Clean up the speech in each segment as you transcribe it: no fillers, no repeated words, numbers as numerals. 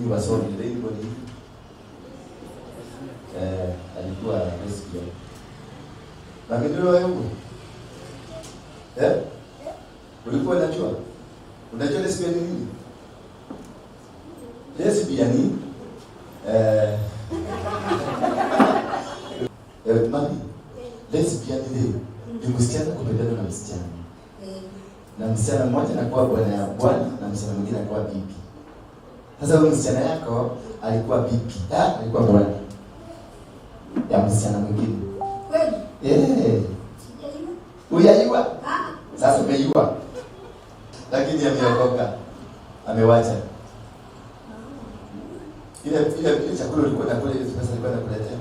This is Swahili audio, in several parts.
Nyinyi wasomi, anybody? Eh, alikuwa lesbian. Na ndio wewe? Eh? Ulikuwa unajua? Unajua lesbian ni nini? Lesbian ni mami, lesbian ni msichana kupendana na msichana. Na msichana mmoja anakuwa bwana ya bwana na msichana mwingine anakuwa bibi. Sasa huyu msichana yako alikuwa bibi, alikuwa bwana ya msichana mwingine. Kweli? Eh. Sijaiwa. Uyaiwa? Ah, Sasa umeiwa. Lakini ameokoka. Amewacha. Ile chakula ulikuwa unakula, ile pesa alikuwa anakuletea.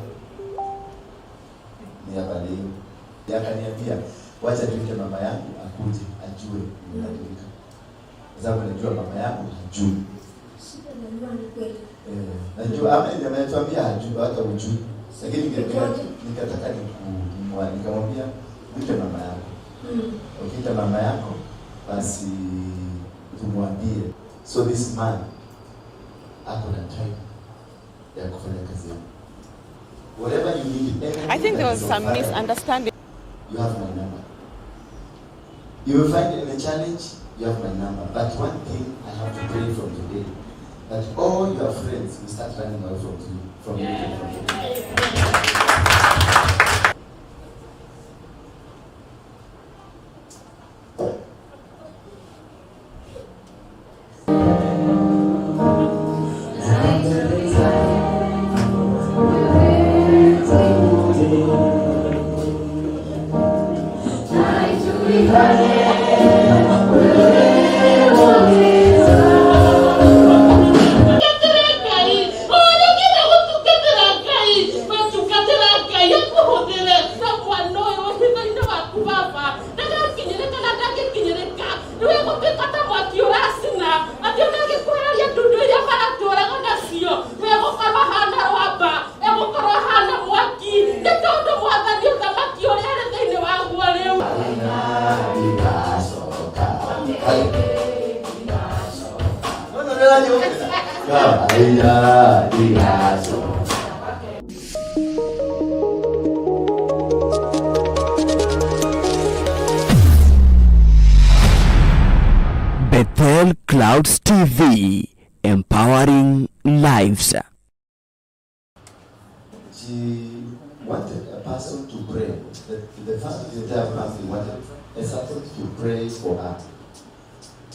Ni hapa leo. Akaniambia, wacha tuite mama yangu akuje ajue nimebadilika. Kwa sababu najua mama yangu hajui. Shida najua ni kweli. Eh, najua ama ndio ametuambia hajui hata hujui. Lakini nikataka nikamwambia mwite mama yako. Ukiita mama yako basi tumwambie. So this man ako na time ya kufanya kazi yake. Whatever you need, anything I think there that was is some on fire, misunderstanding. you have my number. You will find in a challenge, you have my number. But one thing I have to pray from today, that all your friends will start running away from you, from you, from today. Bethel Clouds TV, empowering lives. She wanted a person to pray. The family, the entire family wanted a person to pray for her.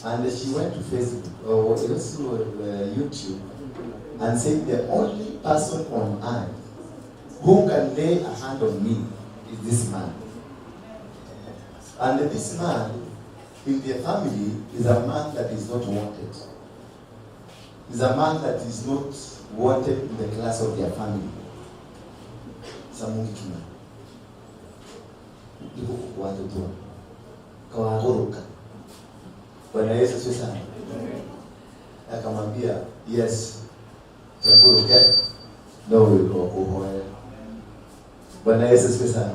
And she went to Facebook or also YouTube and said, the only person on earth who can lay a hand on me is this man. And this man in their family is a man that is not wanted. Is a man that is not wanted in the class of their family. Samungikima. Ndiko kuwatotoa. Kawagoroka. Bwana Yesu asifiwe sana. Akamwambia, yes, chagoroke no kuhoya. Bwana Yesu asifiwe sana.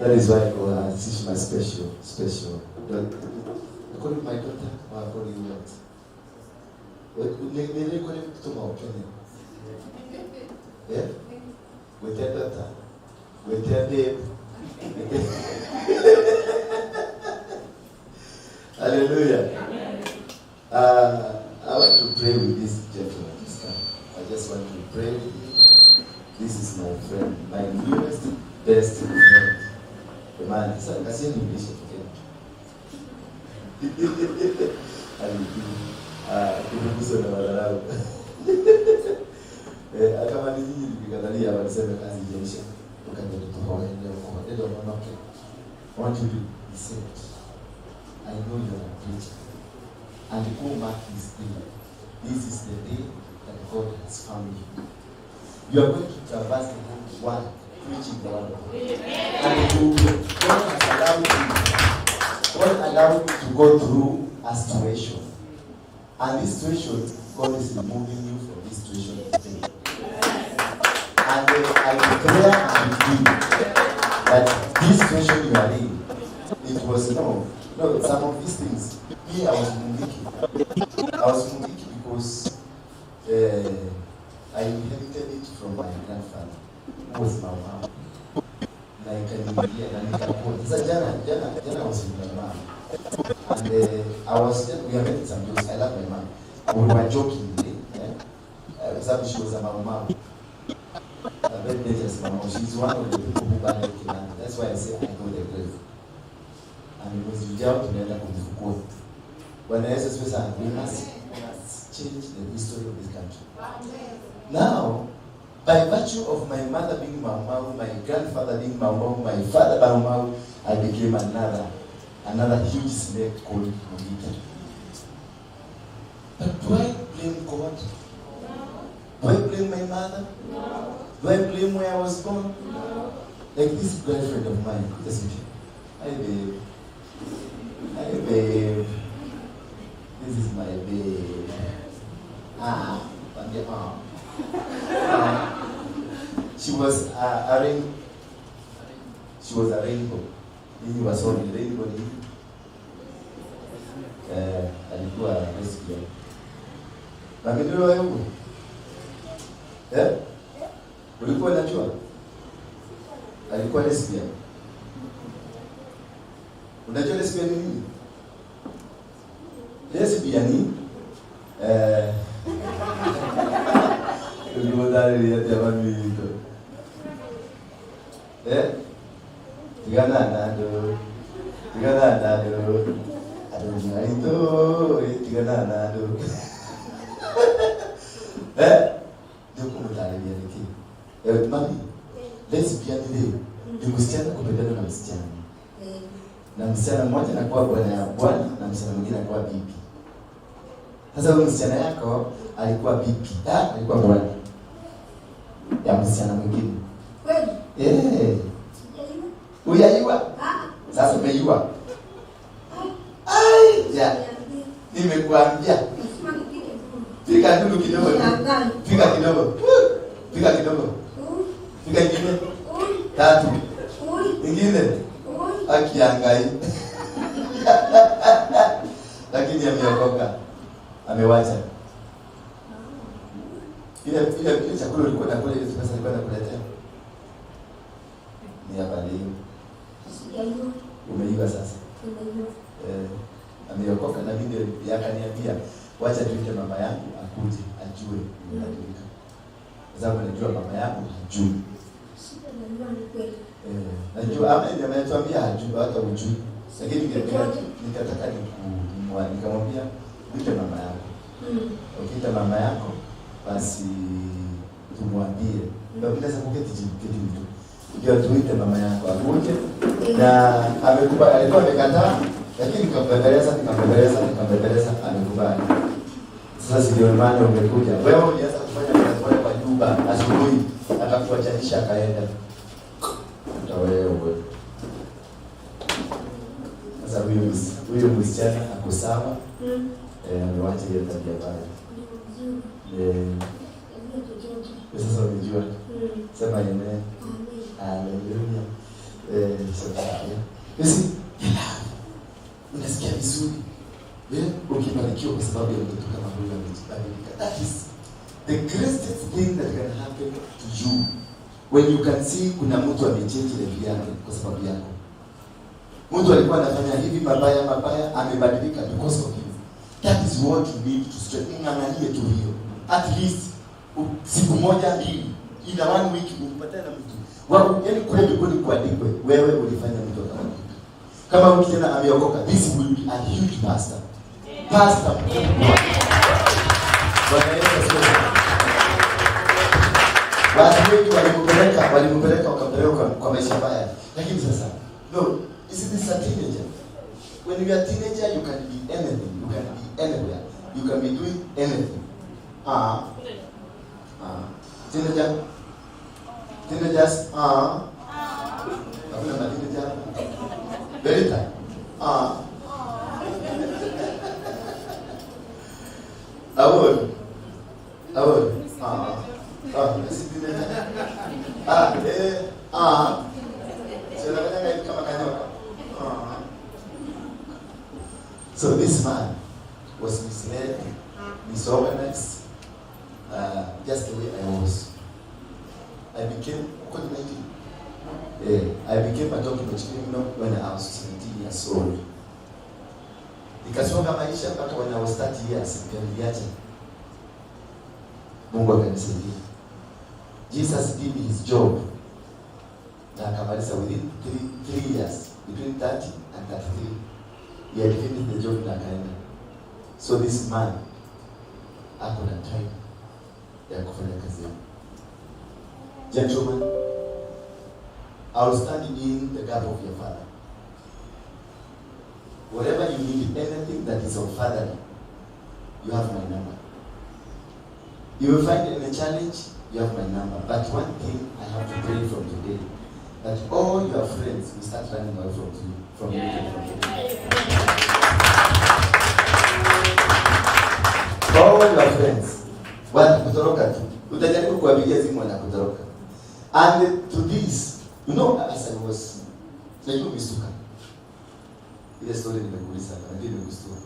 That is why I call her, she's my special, special. I call you my daughter, or I call you what? What? Ni mtoto wa Kenya. Yeah? With your daughter, with your babe. Hallelujah. I want to pray with this gentleman. I just want to pray with him. This is my friend, my newest, best friend. The man, sasa kasi ni English pekee. Alikuwa na madharau. Kama ni nyinyi nikikatalia walisema kazi ijaisha. Ukaenda tuhoe leo kwa ndio mwanamke. I want you to be saved. I know you are a preacher. And go mark this day. This is the day that God has found you. You are going to traverse the whole world preaching the word of God. And you, God has allowed you. God allowed you to go through a situation. And this situation, God is removing you from this situation today. And I declare and decree that this situation you are in, it was no, some of these things. Me, I was Mungiki. I was Mungiki because I inherited it from my grandfather who was my mom. Na ikaniingia na nikakuwa. Sasa jana jana jana I was with my mom. And I was just, we are making some jokes. I love my mom. We were joking, eh? Kwa sababu she was a mama mama. A very dangerous mama. She's one of the people who buried Kimani. That's why I say I know the grave. And mwezi ujao tunaenda kumfukua. Bwana Yesu asifiwe sana. We must change the history of this country. Now, by virtue of my mother being Mau Mau, my grandfather being Mau Mau, my father Mau Mau, I became another huge snake called Mungiki. But do I blame God? Do I blame my mother? Do I blame where I was born? Like this girlfriend of mine, just hi babe. Hi babe. This is my babe. Ah, ambia, ah. Ah. She was a rainbow. Ninyi wasomi, rainbow ni nini? Eh, alikuwa lesbian. Mapinduzi wewe huko? Eh? Ulikuwa unajua? Alikuwa lesbian. Unajua lesbian ni nini? Lesbian ni ulikuwa ya jamani. Eh? Tigana nado. Tigana nado. Aduh, itu tigana nado. Eh? Ndio kumtalia niki. Eh, mami, lesbian ni ni msichana kupendana na msichana. Na msichana mmoja anakuwa bwana ya bwana na msichana mwingine anakuwa bibi. Sasa huyu msichana yako alikuwa bibi, ah, alikuwa bwana ya msichana mwingine. Kweli? Eh, Sijajua. uyaiwa? Ah, Sasa umeiwa. ah. Ai, ya, Niambie. nimekuambia. Lazima nipige nduru. Piga nduru kidogo. Nishangae. Piga kidogo. Piga kidogo. Ui, Piga ingine. ui, Tatu. ui, Ingine. ui. Akiangai. Lakini ameokoka. Amewacha. Ile chakula ulikuwa nakula, ile pesa nilikuwa nakuletea. Ni habari hiyo. Sijajua. Umeiva sasa. Nimejua. Eh, ameokoka na mimi ndio akaniambia wacha tuite mama yangu akuje ajue nimebadilika. Kwa sababu najua mama yangu hajui. Sijajua ni kweli. Eh, najua ama ndio ametuambia hajui hata hujui. Lakini nikataka nikamwambia mwite mama yako. Ukiita mama yako basi tumwambie. Ndio unaweza kuketi chini, keti mtu. Ndio tuite mama yako akuje na amekubali. Alikuwa amekataa, lakini nikambembeleza, nikambembeleza, nikambembeleza, amekubali. Sasa si ndio maana umekuja. Wewe ulianza kufanya kazi kwa nyumba asubuhi, akakuachanisha akaenda. Hata wewe. Sasa huyu msichana ako sawa, eh, amewacha hiyo tabia mbaya. Ni mzuri. Eh, Najua chochote. sasa umejua. Sema amen. Amen. Hallelujah. Eh, sasa you see, the love. Unasikia vizuri. Eh, ukibarikiwa kwa sababu ya mtoto kama huyu amejibadilika. That is the greatest thing that can happen to you. When you can see kuna mtu amechange life yake kwa sababu yako. Mtu alikuwa anafanya hivi mabaya mabaya, amebadilika because of you. That is what you need to strengthen. Ng'ang'anie tu hiyo. At least siku moja mbili, in a one week ukipatana na mtu. Wa, yaani kule mbinguni kuandikwe wewe ulifanya mtu akabadilika. Kama huyu kijana ameokoka, this will be a huge pastor. Pastor mkubwa. Bwana Yesu asifiwe. Watu wengi walimpeleka wakampeleka kwa maisha mabaya. Lakini sasa, no, is this a teenager? When you are a teenager, you can be anything. You can be anywhere. You can be doing anything. Ah. Ah. Teenager. Teenagers. Ah. Hakuna ma teenager. Berita. Ah. Awon. Awon. Ah. Ah, si teenager. Ah, eh, ah. Sio hivi kama kanyoka. Ah. So this man was misled, disorganized, just the way I was. I became, uko ni 19? I became a document criminal when I was 17 years old. Nikasonga maisha mpaka when I was 30 years, ndio niliacha. Mungu akanisaidia. Jesus did his job na akamaliza within 3 years, between 30 and 33. He had finished the job na akaenda. So this man ako na time ya kufanya kazi yake. Gentlemen, I will stand in the gap of your father. Whatever you need, anything that is of fatherly, you have my number. You will find any challenge, you have my number. But one thing I have to pray from today, that all your friends will start running away from you, from you from today. All your friends wanakutoroka tu, utajaribu kuwapigia simu wanakutoroka. And to this, as I was, najua umestuka. Ile story nimekuuliza, najua imekushtua.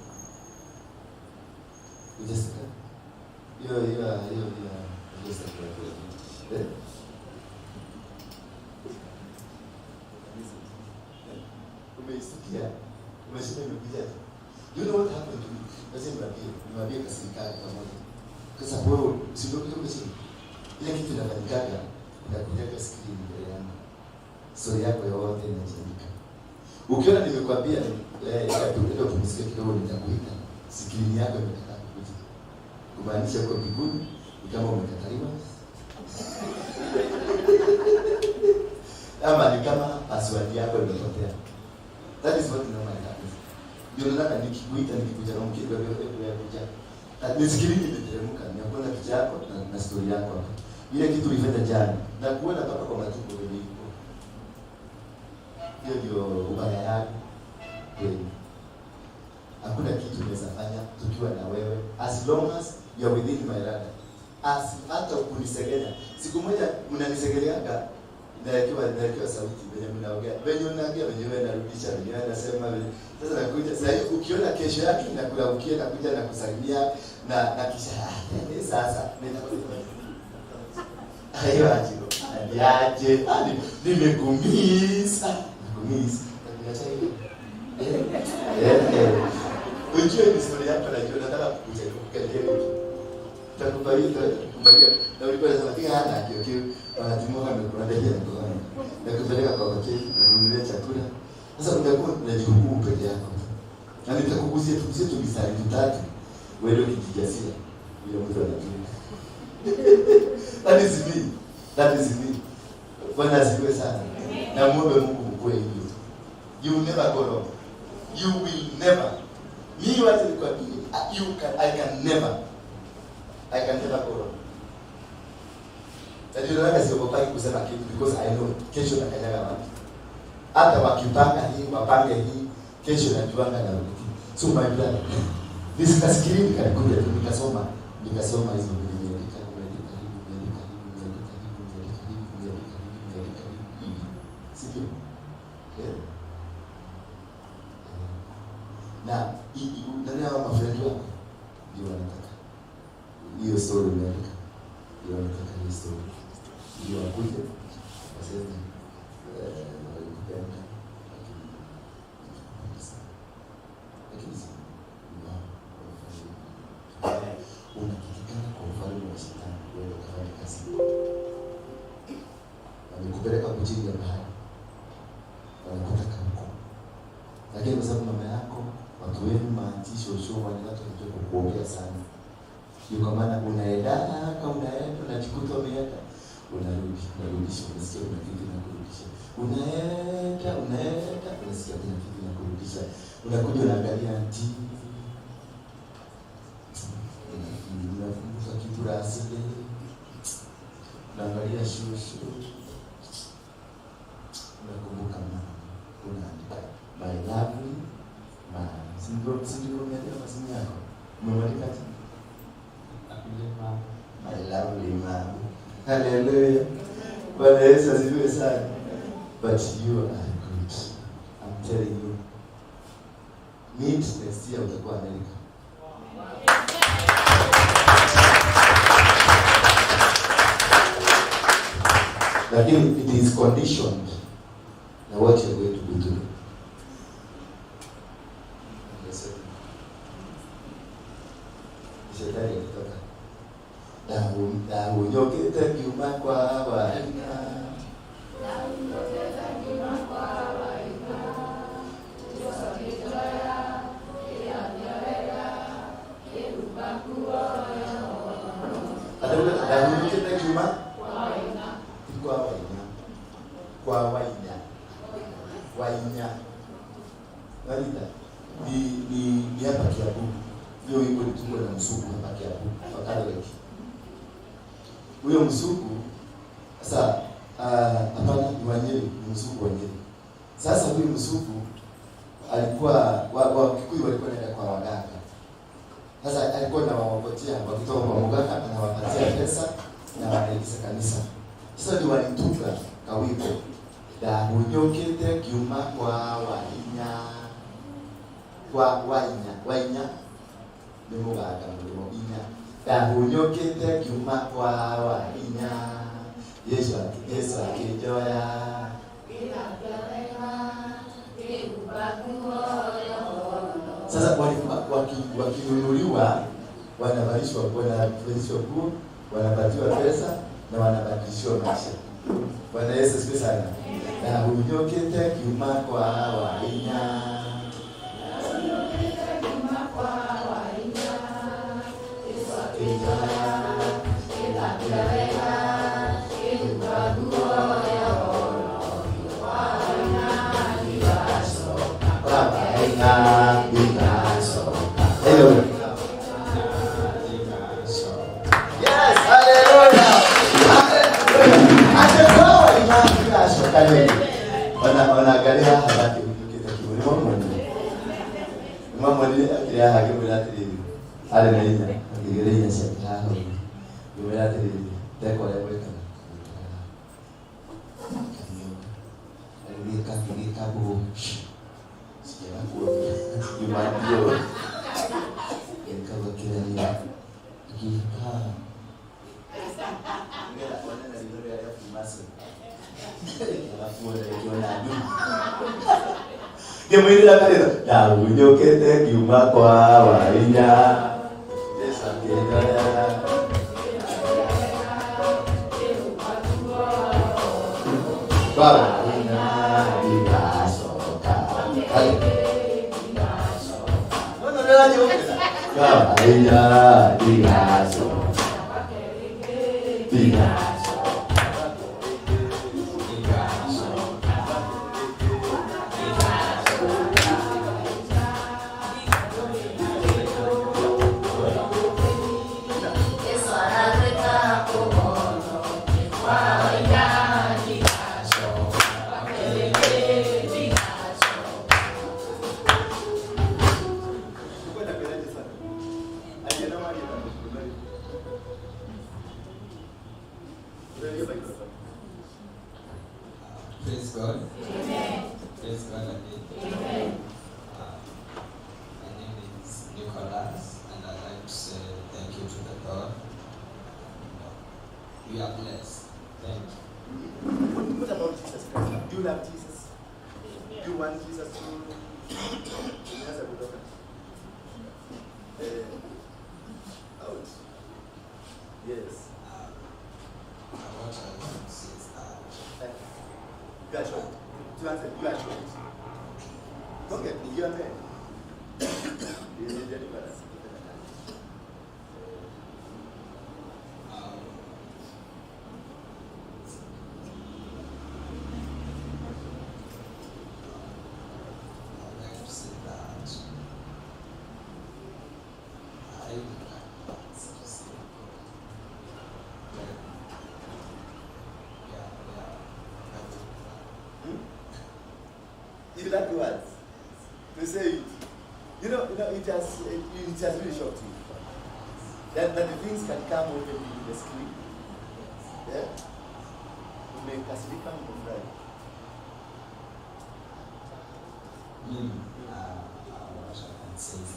Hujastuka? Hiyo hiyo hiyo hiyo hiyo story ya eh? Umeisikia? Umeshinda imekuja. You know what happened to me? Lazima niwaambie kwa serikali pamoja. Kwa sababu wewe si ndio kitu chini. Ile kitu inafanyikaga, inakujaga screen mbele yangu. Story yako yote inajiandika. Ukiona nimekwambia ndio upumzike kidogo nitakuita, screen yako imekataa kukuja. Kumaanisha uko mbinguni ni kama umekataliwa. Ama ni kama password yako imepotea. That is what normally happens. Ndio nataka nikikuita nikikuja na mkigo wewe kuja. Na ni screen imeteremka, ninakuona picha yako na story yako hapa. Ile kitu ulifanya jana na kuona mpaka kwa matumbo vile iko. Hiyo ndio ubaya yako kweli. Hakuna kitu unaweza fanya tukiwa na wewe as long as you are within my radar. As hata kunisegenya. Siku moja mnanisegeleaga nawekewa sauti venye mnaongea. Venye unaongea venye wewe narudisha venye wewe nasema venye. Sasa nakuja sasa hivi ukiona kesho yake nakulaukia nakuja na kusalimia na kisha sasa nitakuja. Hayo aje. Aje. Nimekumisa. Nimekumisa. Niacha hiyo. Ujue ni story yako najua nataka kukuja kukukalia hivi. Takubalia kukubalia. Na ulikuwa unasema tika hana kio kio wanatimoka amekuandalia na kuona. Na kupeleka kwa hoteli na kununulia chakula. Sasa utakuwa unajihukumu peke yako. Na nitakuguzia tuguzie tu misali mitatu. Wewe ukijijasia. Yule mtu anajua. That is me. That is me. Bwana asifiwe sana. Na muombe Mungu mkue hivyo. You will never go wrong. You will never. Me wacha nikwambie, you can I can never. I can never go wrong. Na ndio maana siogopaki kusema kitu because I know kesho nakanyaga wapi. Hata wakipanga hii, wapange hii, kesho najuanga na rudi. So my brother, this screen kalikuja tu nikasoma hizo mbili nimeandika nimeandika hivi nimeandika hivi nimeandika hivi nimeandika hivi nimeandika hivi nimeandika hivi. Si ndio? Eh? Na nani hao mafriend wako ndio wanataka hiyo story umeandika, ndio wanataka hiyo story, ndio wakuje waseme walikupenda, lakini nakupenda sana, lakini si wao wamefanya hivi. Unapatikana kwa ufalme wa shetani, wewe ukafanya kazi, wamekupeleka chini ya bahari, wanakutaka huko, lakini kwa sababu mama yako watu wenu maanti shosho wale watu wanajua kukuombea sana. Ndio kwa maana unaenda kama unaenda unajikuta umeenda unarudi unarudisha unasikia kuna kitu inakurudisha. Unaenda unaenda unasikia kuna kitu inakurudisha. Unakuja unaangalia anti. Unakumbuka kitu la asili. Unaangalia shosho. Unakumbuka mama. Unaandika my lovely mom. Si ndio umeandika kwa simu yako? Umeandika aje? My lovely mom. Hallelujah. Bwana Yesu asifiwe sana. But you are good. I'm telling you. Meet next year utakuwa America. Lakini it is conditioned na what you are going to do today. Shetani akitoka ndahunyũkĩte ngiuma kwa wahinya. Ndahunyũkĩte ngiuma ti kwa wainya, kwa wainya, wainya walita ni hapa Kiambu. Hiyo wimbo ilitungwa na mzungu hapa Kiambu, wa Catholic. Huyo mzungu sasa, hapana, ni wa Nyeri, ni mzungu wa Nyeri. Sasa huyu mzungu alikuwa wa Kikuyu walikuwa wanaenda kwa waganga. Sasa alikuwa anawapatia, wakitoka kwa mganga anawapatia pesa na wanaingiza kanisa. Sasa ndio walitunga kawimbo ndahunyũkĩte ngiuma kwa wainya, kwa wainya, wainya nĩ mũganga mũrĩmo inya, ndahunyũkĩte ngiuma kwa wainya, Yesu Yesu akĩnjoya. Sasa wakinunuliwa wanavalishwa nguo, wanapatiwa pesa na wanabadilishiwa maisha. Bwana Yesu asifiwe sana. Ndahunyũkĩte ngiuma kwa wainya. Yes, hallelujah. Wanaangalia habari hunyũkĩte kiume. Nĩmamwonire akĩrĩa haha akĩmwĩra atĩrĩrĩ, arĩ na inya, akĩgĩra inya ciake haha ũguo. Ngĩmwĩra atĩrĩrĩ, ndeka ũrĩa gwĩkaga. Agĩgĩka, agĩgĩka mbũgũ. Sijaga kuona. Nyuma mbio. Nikawa kila akika. Ngeenda kuona na vidole ya Freemason. Ngĩmwĩrĩra karĩtho ndahunyũkĩte ngiuma kwa wainya, Yesu akĩnjoya. Kwa wainya ndigacoka. Kwa wainya ndigacoka. Ndigacoka. Praise God. Amen. Praise God again. Amen. My name is Nicholas, and I'd like to say thank you to the Lord. We are blessed. Thank you. What about Jesus Christ? Do you love Jesus? Do you want Jesus to? Out. Yes. What I want to say is that you are short. To answer, you are short. Okay, you are man. You need deliverance. I'd like to say that I would like to say God. Yeah, yeah. You like words to say it. You know, it has really shocked you. That the things can come openly in the screen. Yeah. Umekasirika umefurahi. What I can say is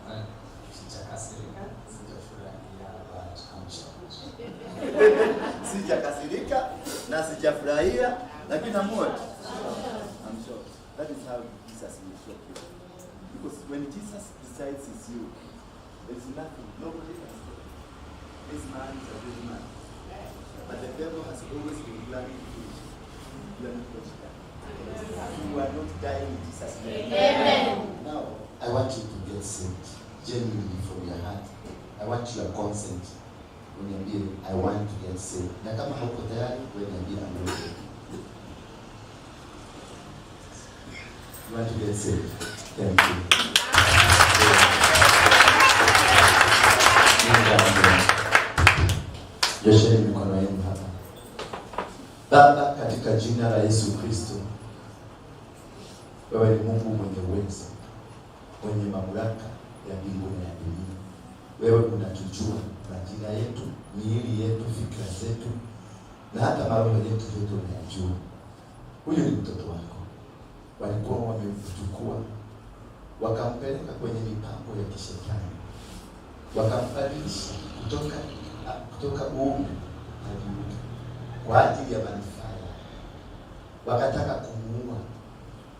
that sijakasirika, sijafurahia, but I'm shocked. Sijakasirika na sijafurahia, lakini I'm what? I'm shocked. That is how Jesus will shock you. Because when Jesus decides it's you, there is nothing, nobody can stop you. This man is a good man. But the devil has always been planning to finish you. You are not going to die. You are not dying in Jesus' name. Amen. Now, I want you to get saved genuinely from your heart. I want your consent. Uniambie, I want to get saved. Na kama hauko tayari, wewe niambie, I'm ready. You want to get saved? Thank you. Mungu awabariki. Nyosheni mikono yenu hapa. Baba, katika jina la Yesu Kristo, wewe ni Mungu mwenye uwezo, mwenye mamlaka ya mbingu na ya dunia. Wewe unatujua majina yetu, miili yetu, fikra zetu na hata maroho yetu yote unayajua. Huyu ni mtoto wako. Walikuwa wamemchukua wakampeleka kwenye mipango ya kishetani, wakambadilisha kutoka uume hadi uke kwa ajili ya manufaa yao. Wakataka kumuua,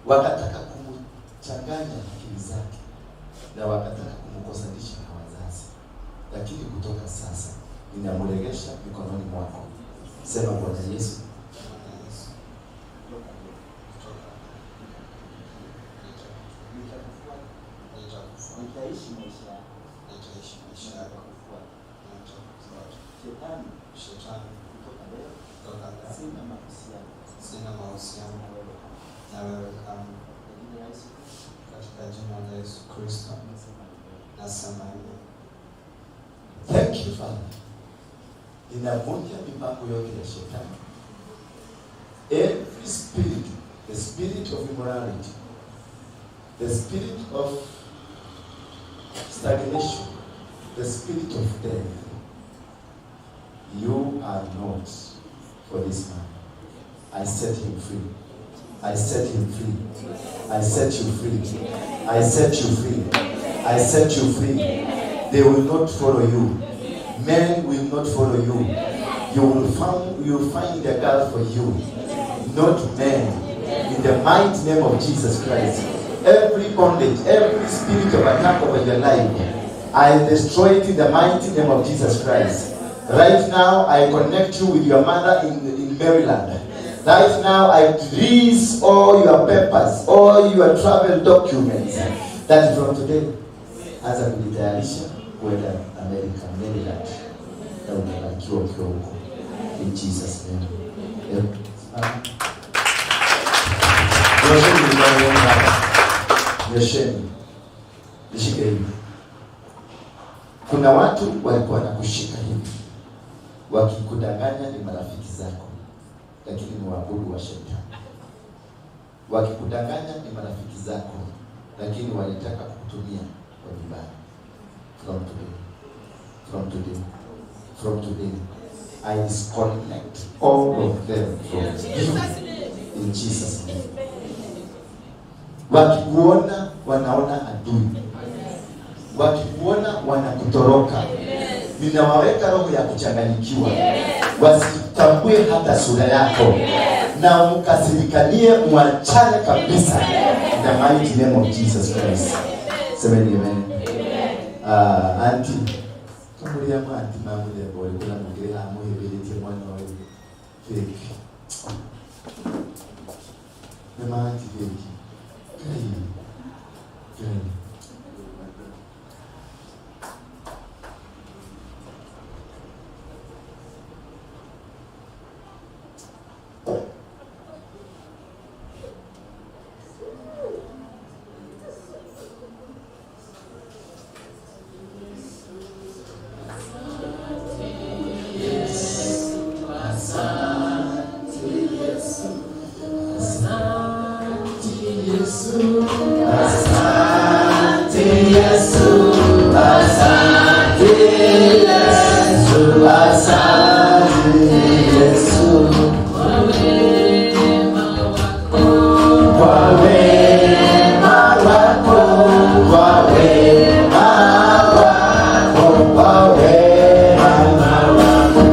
wakataka kumchanganya akili zake, na wakataka kumkosanisha na wazazi. Lakini kutoka sasa ninamrejesha mikononi mwako. Sema, Bwana Yesu, Yesu, kutoka nitakufuata, nitakufuata, nitaishi maisha yako, nitaishi maisha yako, nitakufuata. nitakufuata. Shetani, Shetani, kutoka leo kutoka leo sina mahusiano sina mahusiano na wewe. Na wewe kamwe. Kwa jina la Yesu Kristo, Katika jina la Yesu Kristo nasema amen. Nasema amen. Thank you, Father. Ninavunja mipango yote ya shetani. Every spirit, the spirit of immorality, the spirit of stagnation, the spirit of death, you are not for this man. I set him free. I set him free. I set you free. I set you free. I set you free. They will not follow you. Men will not follow you. You will find a girl for you, not men. In the mighty name of Jesus Christ. Every bondage, every spirit of attack over your life, I destroy it in the mighty name of Jesus Christ. Right now, I connect you with your mother in Maryland. Right now, I release all your papers, all your travel documents. That from today, anza kujitayarisha kwenda America, Maryland, na utabarikiwa ukiwa huko. In Jesus' name. Yep. Simama. Nyosheni mikono yenu hapa. Nyosheni. Nishike hivi. Kuna watu walikuwa wanakushika hivi wakikudanganya ni marafiki zako, lakini ni waabudu wa shetani. Wakikudanganya ni marafiki zako, lakini walitaka kukutumia kwa vibaya. From today, from today, from today, I disconnect all of them from you in Jesus' name. Wakikuona wanaona adui, wakikuona wanakutoroka. Ninawaweka roho ya kuchanganyikiwa, wasitambue hata sura yako, na mkasirikanie, mwachane kabisa. In the mighty name of Jesus Christ. Semeni amen. Ah, auntie, kamuria auntie mamuthemba ũrĩkũ na mũngĩrĩ haha mũhĩmbĩrĩtie mwana ũyũ fake. Nĩ ma auntie fake. Kai. Kai. Asante Yesu, asante Yesu, asante Yesu. Kwa wema wako, kwa wema wako, kwa wema wako.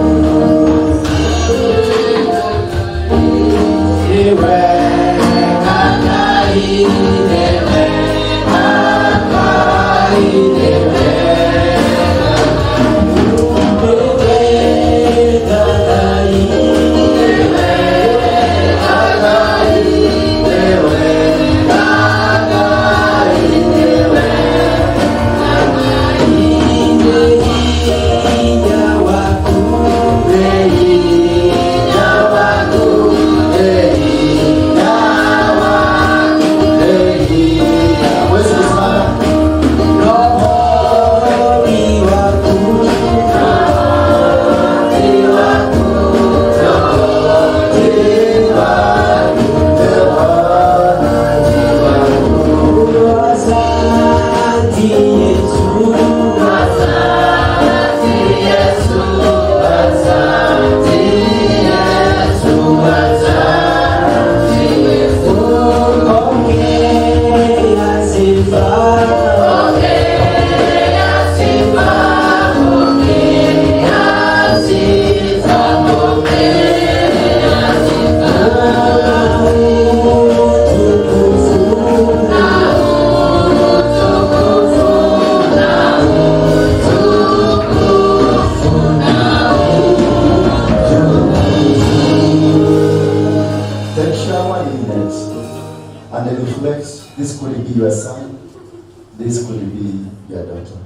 Loreto.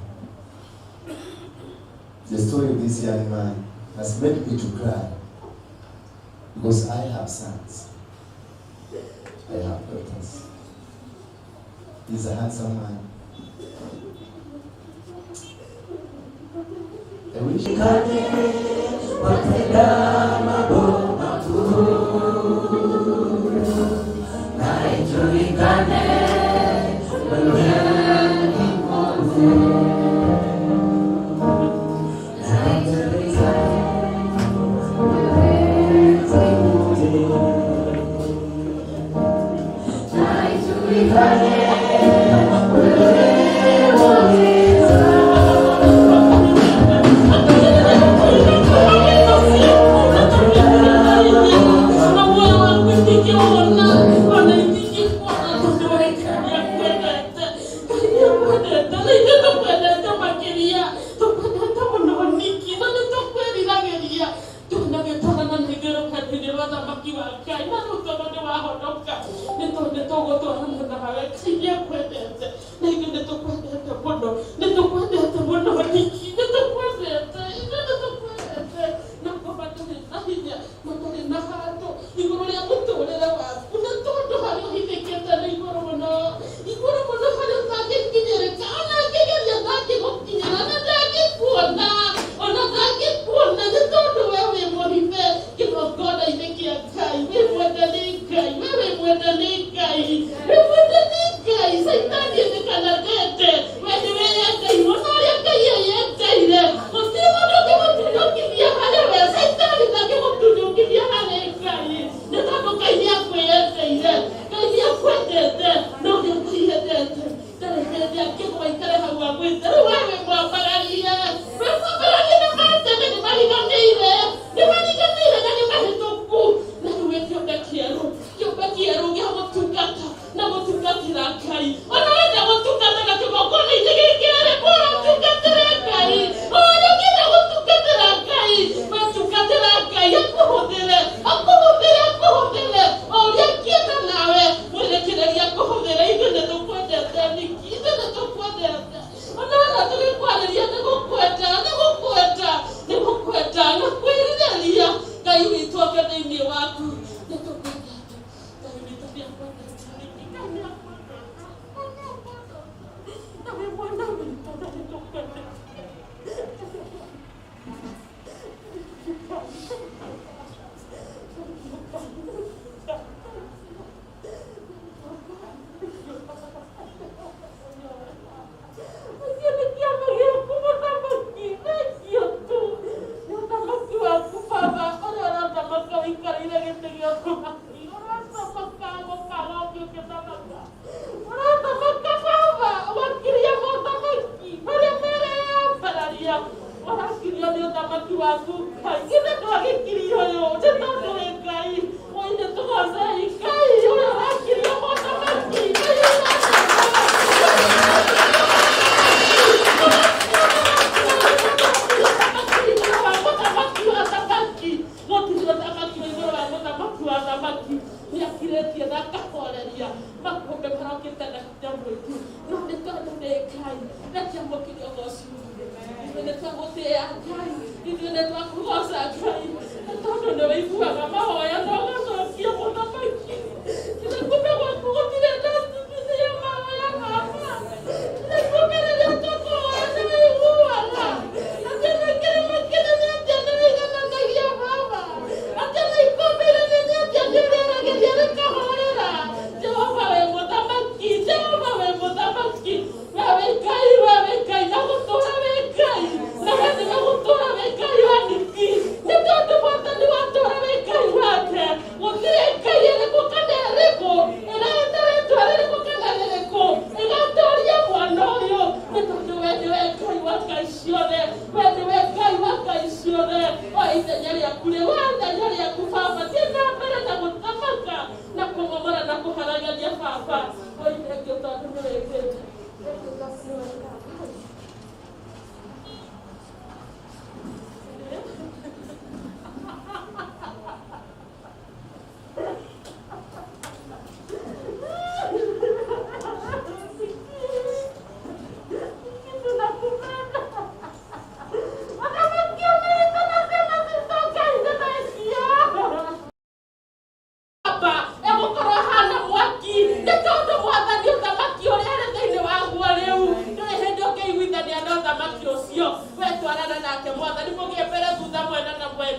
The story of this young man has made me to cry because I have sons. I have daughters. He's a handsome man. I wish.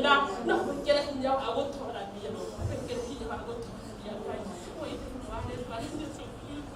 thĩna na wĩkĩre hinya wa gũtorania wĩkĩre hinya wa gũtorania Ngai wĩ thĩinĩ wa rĩtwa rĩa Jesũ Kristo.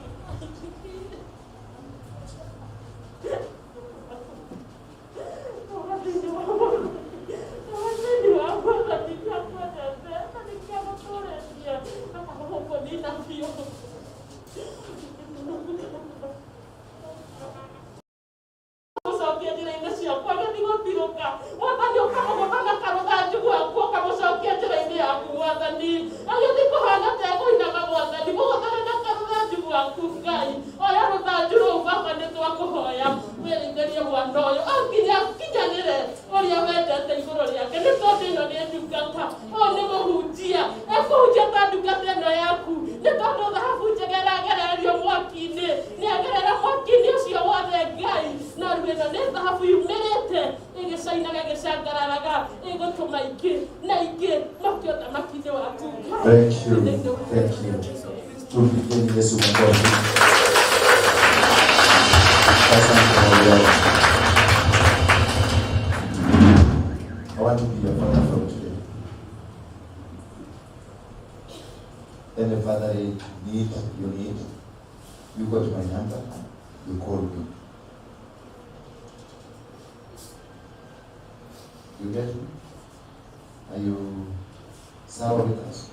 Thank you. Thank you. Tumpigieni Yesu makofi. Asante kwa leo. I want to be your father from today. Any father need you need, you got my number, you call me. You get me? Are you sour with us?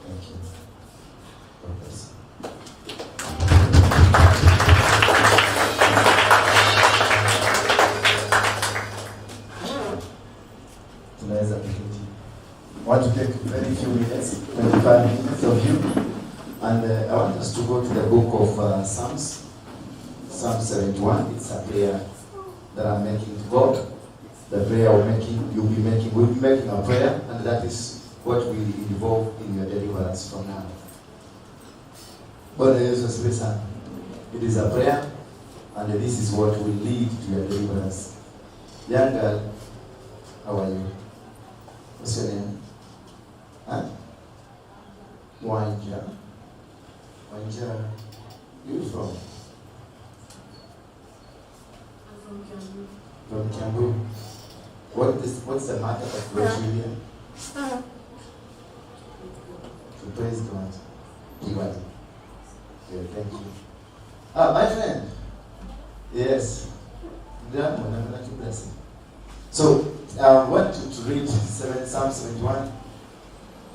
Thank you. God bless you. Tunaweza kuketi. I want to take very few minutes, 25 minutes of you. And I want us to go to the book of Psalms. Psalm 71. It's a prayer that I'm making to God. The prayer we're making, you'll be making, we'll be making a prayer, and that is what will involve in your deliverance from now. Bwana Yesu asifiwe sana. It is a prayer, and this is what will lead to your deliverance. Young girl, how are you? What's your name? Huh? Wanja. Wanja, you from? I'm from Kiambu. From Kiambu. What's the matter that brought you here? To praise God. God. Yeah, thank you. Ah, my friend. Yes. So, I want you to read Psalm 71.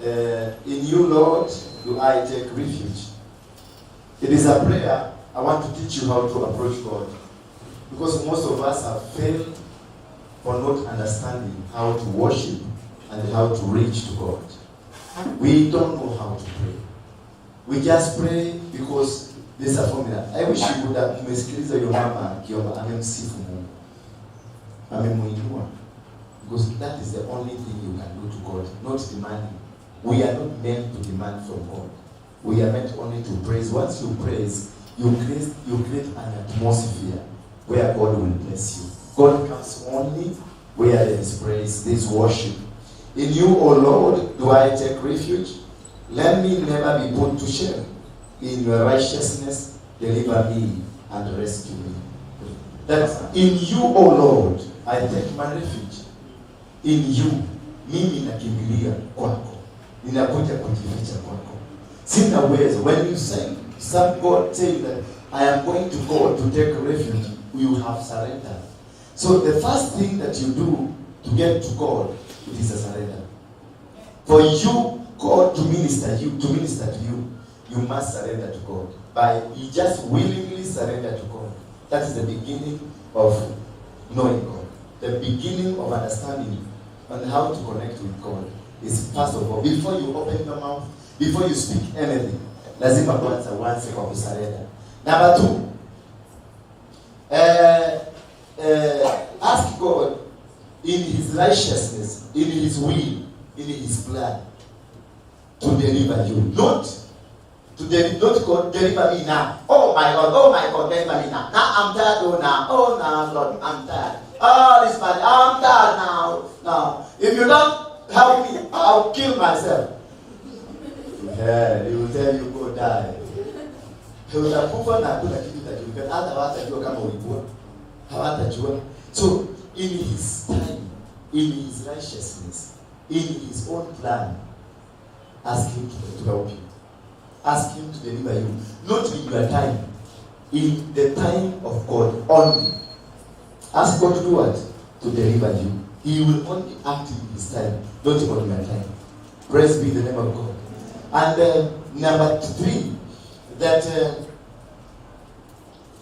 In you, Lord, do I take refuge. It is a prayer. I want to teach you how to approach God. Because most of us have failed for not understanding how to worship and how to reach to God. We don't know how to pray. We just pray because there's a formula. I wish you would have umesikiliza your mama akiomba, amemsifu Mungu. Amemuinua. Because that is the only thing you can do to God, not demanding. We are not meant to demand from God. We are meant only to praise. Once you praise, you create an atmosphere where God will bless you. God comes only where there is praise, there is worship. In you, O Lord, do I take refuge. Let me never be put to shame. In your righteousness, deliver me and rescue me. That in you, O Lord, I take my refuge. In you, mimi nakimbilia kwako. Ninakuja kujificha kwako. Sina uwezo. When you say, some God saying that I am going to God to take refuge, you have surrendered. So the first thing that you do to get to God, it is a surrender. For you, God, to minister to you, you must surrender to God. By you just willingly surrender to God. That is the beginning of knowing God. The beginning of understanding on how to connect with God is first of all, before you open your mouth, before you speak anything, lazima kwanza uanze kwa kusurrender. Number two, ask God in His righteousness, in His will, in His plan to deliver you. Not to not God, deliver me now. Oh my God, deliver me now. Now I'm tired, oh now, oh now, Lord, I'm tired. Oh, this man, I'm tired now. Now, if you don't help me, I'll kill myself. Yeah, he will tell you go die. Utakufa na hakuna kitu itajulikana, hata hawatajua kama ulikuwa. Hawatajua. So in his time, In his righteousness, in his own plan. Ask him to help you. Ask him to deliver you. Not in your time. In the time of God only. Ask God to do what? To deliver you. He will only act in his time, not on your time. Praise be the name of God. And number 3, that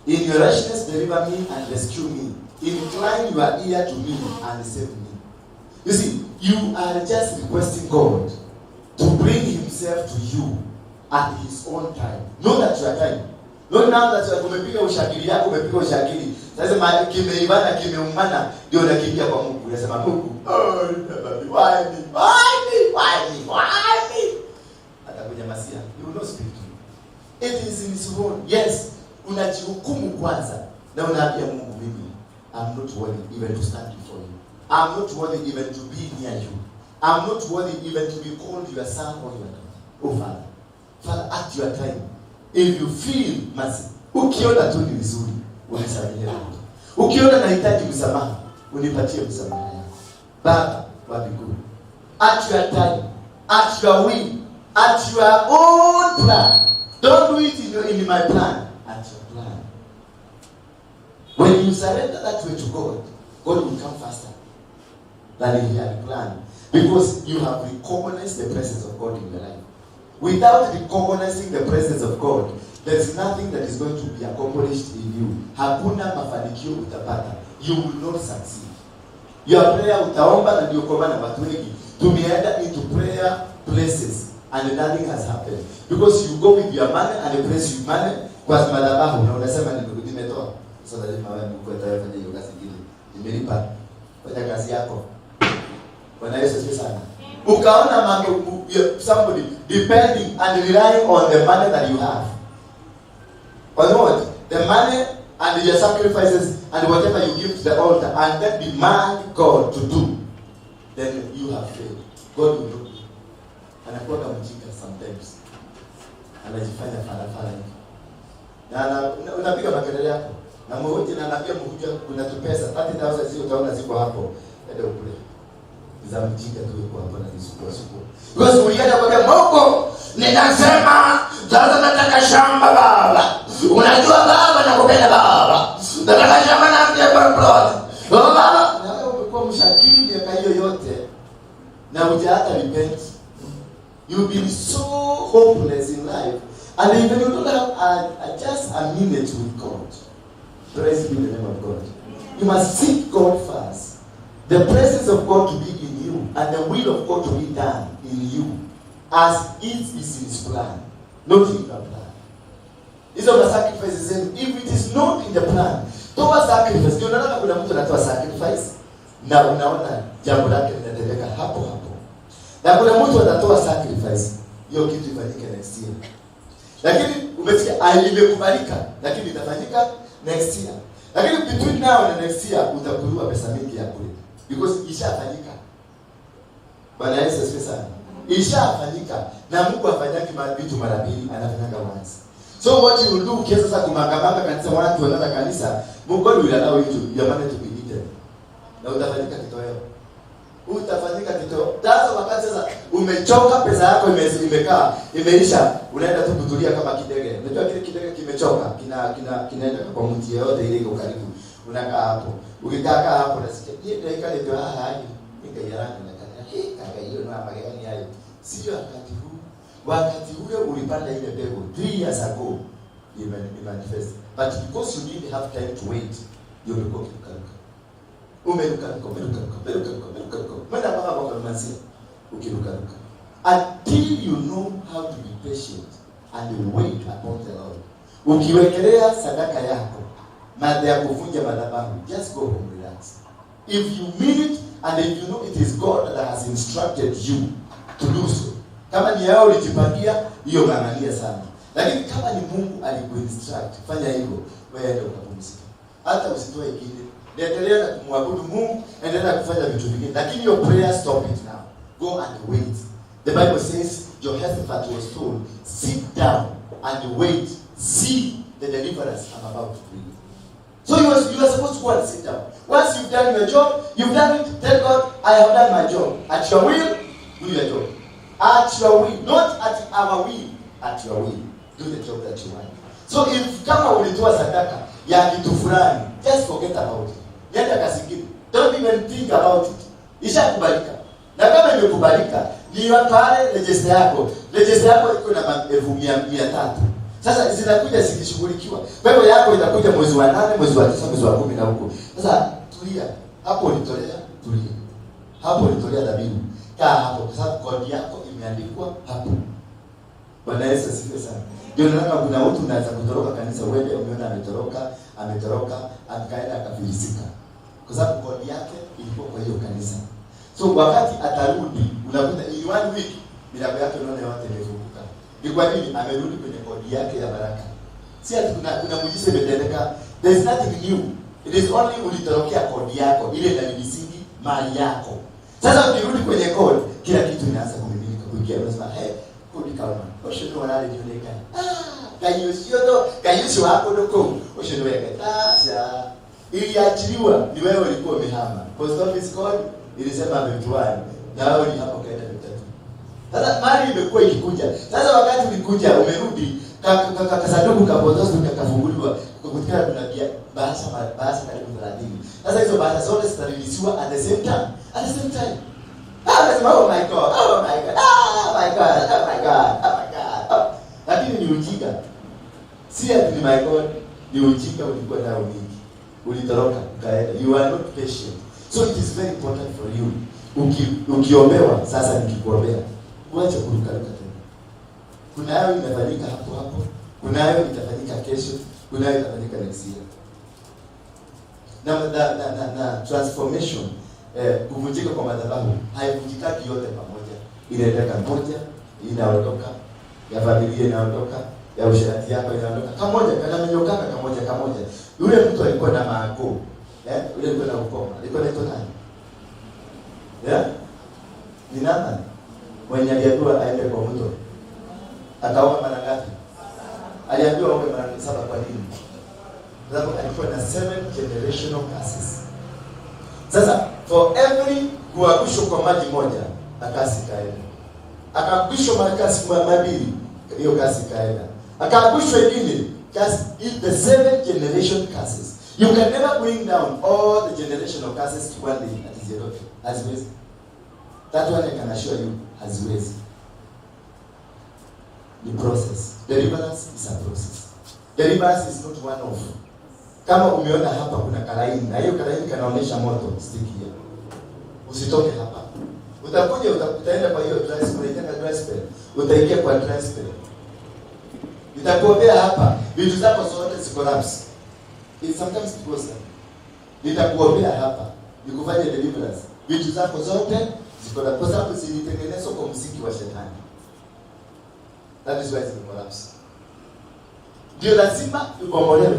in your righteousness deliver me and rescue me. Incline your ear to me and save me. You see, you are just requesting God to bring himself to you at his own time. Not at your time. Not now that umepiga ushakili yako, umepiga ushakili. Sasa kimeibana, kimeumana, ndio unakimbia kwa Mungu. Unasema Mungu, oh, why me? Why me? Why me? Why me? Atakunyamasia. He will not speak to you. It is in his own. Yes, unajihukumu kwanza na unaambia Mungu, mimi I'm not worthy even to stand before you. I'm not worthy even to be near you. I'm not worthy even to be called your son or your daughter. Oh Father. Father, at your time, if you feel mercy, ukiona tu ni vizuri, unisamehe. Ukiona nahitaji msamaha, unipatie msamaha yako. Baba wa mbinguni, at your time, at your will, at your own plan. Don't do it in my plan. At your plan. When you surrender that way to God, God will come faster than he had planned. Because you have recognized the presence of God in your life. Without recognizing the presence of God, there is nothing that is going to be accomplished in you. Hakuna mafanikio utapata. You will not succeed. Your prayer utaomba, na ndio kwa maana watu wengi tumeenda into prayer places and nothing has happened. Because you go with your money and place your money kwa madhabahu na unasema nimetoa. Sasa lazima wewe Mungu atafanya hiyo kazi nyingine. Nimelipa. Fanya kazi yako. Bwana Yesu asifiwe sana. Ukaona mambo, somebody depending and relying on the money that you have. On what? The money and your sacrifices and whatever you give to the altar, and then demand God to do, then you have failed. God will not do. Anakuwa kama mjinga sometimes. Anajifanya farafara hivi. Na unapiga makelele yako. Na mmoja na anaambia mkuja kuna tupesa 30,000 zio utaona ziko hapo. Ende ukule. Za mjinga tu yuko hapo na nisukua sukua. Because ulienda kwambia Mungu, ninasema sasa nataka shamba baba. Unajua baba nakupenda baba. Nataka shamba na mje plot. Baba, na wewe umekuwa mshakiri miaka hiyo yote na hujaacha repent. You've been so hopeless in life and even you don't have just a minute with God. Praise be the name of God. You must seek God first. The presence of God to be in you and the will of God to be done in you as it is in his plan, not in your plan. Hizo ma sacrifices, if it is not in the plan, toa sacrifice. Ndio unaona kuna mtu anatoa sacrifice na unaona jambo lake linatendeka hapo hapo. Na kuna mtu anatoa sacrifice, hiyo kitu ifanyike next year. Lakini umesikia imekubalika, lakini itafanyika next year. Lakini between now and next year utakuliwa pesa mingi ya kule. Because ishafanyika. Bwana Yesu asifiwe sana. Ishafanyika. Na Mungu afanyaki vitu mara mbili, anafanyanga once. So what you will do, ukianza sasa kumangamanga kanisa watu wanaanza kanisa, Mungu will allow you to your money to be eaten. Na utafanyika kitoweo. Utafanyika kitoweo. Sasa wakati sasa umechoka, pesa yako imekaa, imeisha, unaenda tu kutulia kama kidege. Unajua kile kidege kimechoka, kinaenda kwa mti yote ile iko karibu. Unakaa hapo. Ukikaa hapo unasikia, "Je, dakika ndio hai." Nikayarangi na kana, "Hii kaka hiyo na magani hayo." Sio wakati huu. Wakati ule ulipanda ile mbegu 3 years ago, it manifest. But because you didn't have time to wait, you umekuwa ukirukaruka. Umerukaruka, umerukaruka, umerukaruka, umerukaruka. Mwenda mpaka kwa kalmansia ukirukaruka. Until you know how to be patient and wait upon the Lord. Ukiwekelea sadaka yako, baada ya kuvunja madhabahu, just go home, relax. If you mean it and if you know it is God that has instructed you to do so. Kama ni yao ulijipangia, hiyo ng'ang'ania sana. Lakini kama ni Mungu alikuinstruct, fanya hivyo, wewe ndio ukapumzika. Hata usitoe kile. Endelea na kumwabudu Mungu, endelea kufanya vitu vingine. Lakini your prayer, stop it now. Go and wait. The Bible says Jehoshaphat was told, sit down and wait, see the deliverance I'm about to bring. So you are supposed to go and sit down. Once you've done your job, you've done it, tell God, I have done my job. At your will, do your job. At your will, not at our will, at your will. Do the job that you want. So if kama ulitoa sadaka ya kitu fulani, just forget about it. Nenda kasikiri. Don't even think about it. Ishakubalika. Na kama imekubalika, ni pale register yako. Register yako iko na 300,000. Sasa zinakuja zikishughulikiwa. Kwa hivyo yako itakuja mwezi wa 8, mwezi wa 9, mwezi wa 10 na huko. Sasa tulia. Hapo ulitolea, tulia. Hapo ulitolea dhabihu. Kaa hapo kwa sababu kodi yako imeandikwa hapo. Bwana Yesu asifiwe sana. Ndio naona kuna watu unaweza kutoroka kanisa uende umeona ametoroka, akaenda akafilisika. Kwa sababu kodi yake ilikuwa kwa hiyo kanisa. So wakati atarudi unakuta in one week milango yake unaona yote imefunguka. Ni kwa nini? Amerudi kwenye kodi yake ya baraka. Si ati kuna muujiza imetendeka. There is nothing new. It is only ulitorokea kodi yako ile ndio misingi mali yako. Sasa ukirudi kwenye kodi kila kitu inaanza kumiminika kuingia. Unasema hey, kodi kama osho ndo wanale jionekana. Kayusio kayusio hapo ndoko osho ndo weka. Sasa iliachiliwa ni wewe ulikuwa umehama. Post office code ilisema 51 na wewe ni hapo kaenda 3. Sasa mali imekuwa ikikuja. Sasa wakati ulikuja umerudi kasanduku ka post office kakafunguliwa kukutikana kuna bahasha karibu 30. Sasa hizo bahasha zote zitareleasiwa at the same time. At the same time. Nasema oh my God, oh my God, oh my God, oh my God, oh my God. Oh. Lakini ni ujinga. Si ati ni my God, ni ujinga ulikuwa nao mingi. Ulitoroka ukaenda. You are not patient. So it is very important for you. Ukiombewa, sasa nikikuombea, uache kurukaruka tena. Kunayo inafanyika hapo hapo, kunayo itafanyika kesho, kunayo itafanyika next year. Na transformation, kuvunjika kwa madhabahu haivunjikaki yote pamoja. Inaendeka moja, inaondoka, ya familia inaondoka, ya usherati yako inaondoka. Kamoja kanamenyokaka kamoja kamoja. Yule mtu alikuwa na maago. Yule alikuwa na ukoma. Alikuwa anaitwa nani? Ni nani? Mwenye aliambiwa aende kwa mto. Akaoga mara ngapi? Aliambiwa aoge mara 7 kwa nini? Kwa sababu alikuwa na 7 generational curses. Sasa for every kuangushwa kwa maji moja, akasi kaenda. Akaangushwa mara kasi mabili, hiyo kasi kaenda. Akaangushwa ingine, kasi the 7 generation curses. You can never bring down all the generational curses to one day at zero. Haziwezi. That one I can assure you, haziwezi. The process. Deliverance is a process. Deliverance is not one off. Kama umeona hapa kuna kalaini, na hiyo kalaini kanaonyesha moto, stick here. Usitoke hapa. Utakuja utaenda kwa hiyo dry spell, itaenda dry spell. Utaingia kwa dry spell. Nitakuombea hapa, vitu zako zote zicollapse. It sometimes it goes like. Nitakuombea hapa, nikufanye deliverance. Vitu zako zote zicollapse kwa sababu zilitengenezwa kwa msingi wa shetani. That is why it collapse. Ndio lazima ibomolewe.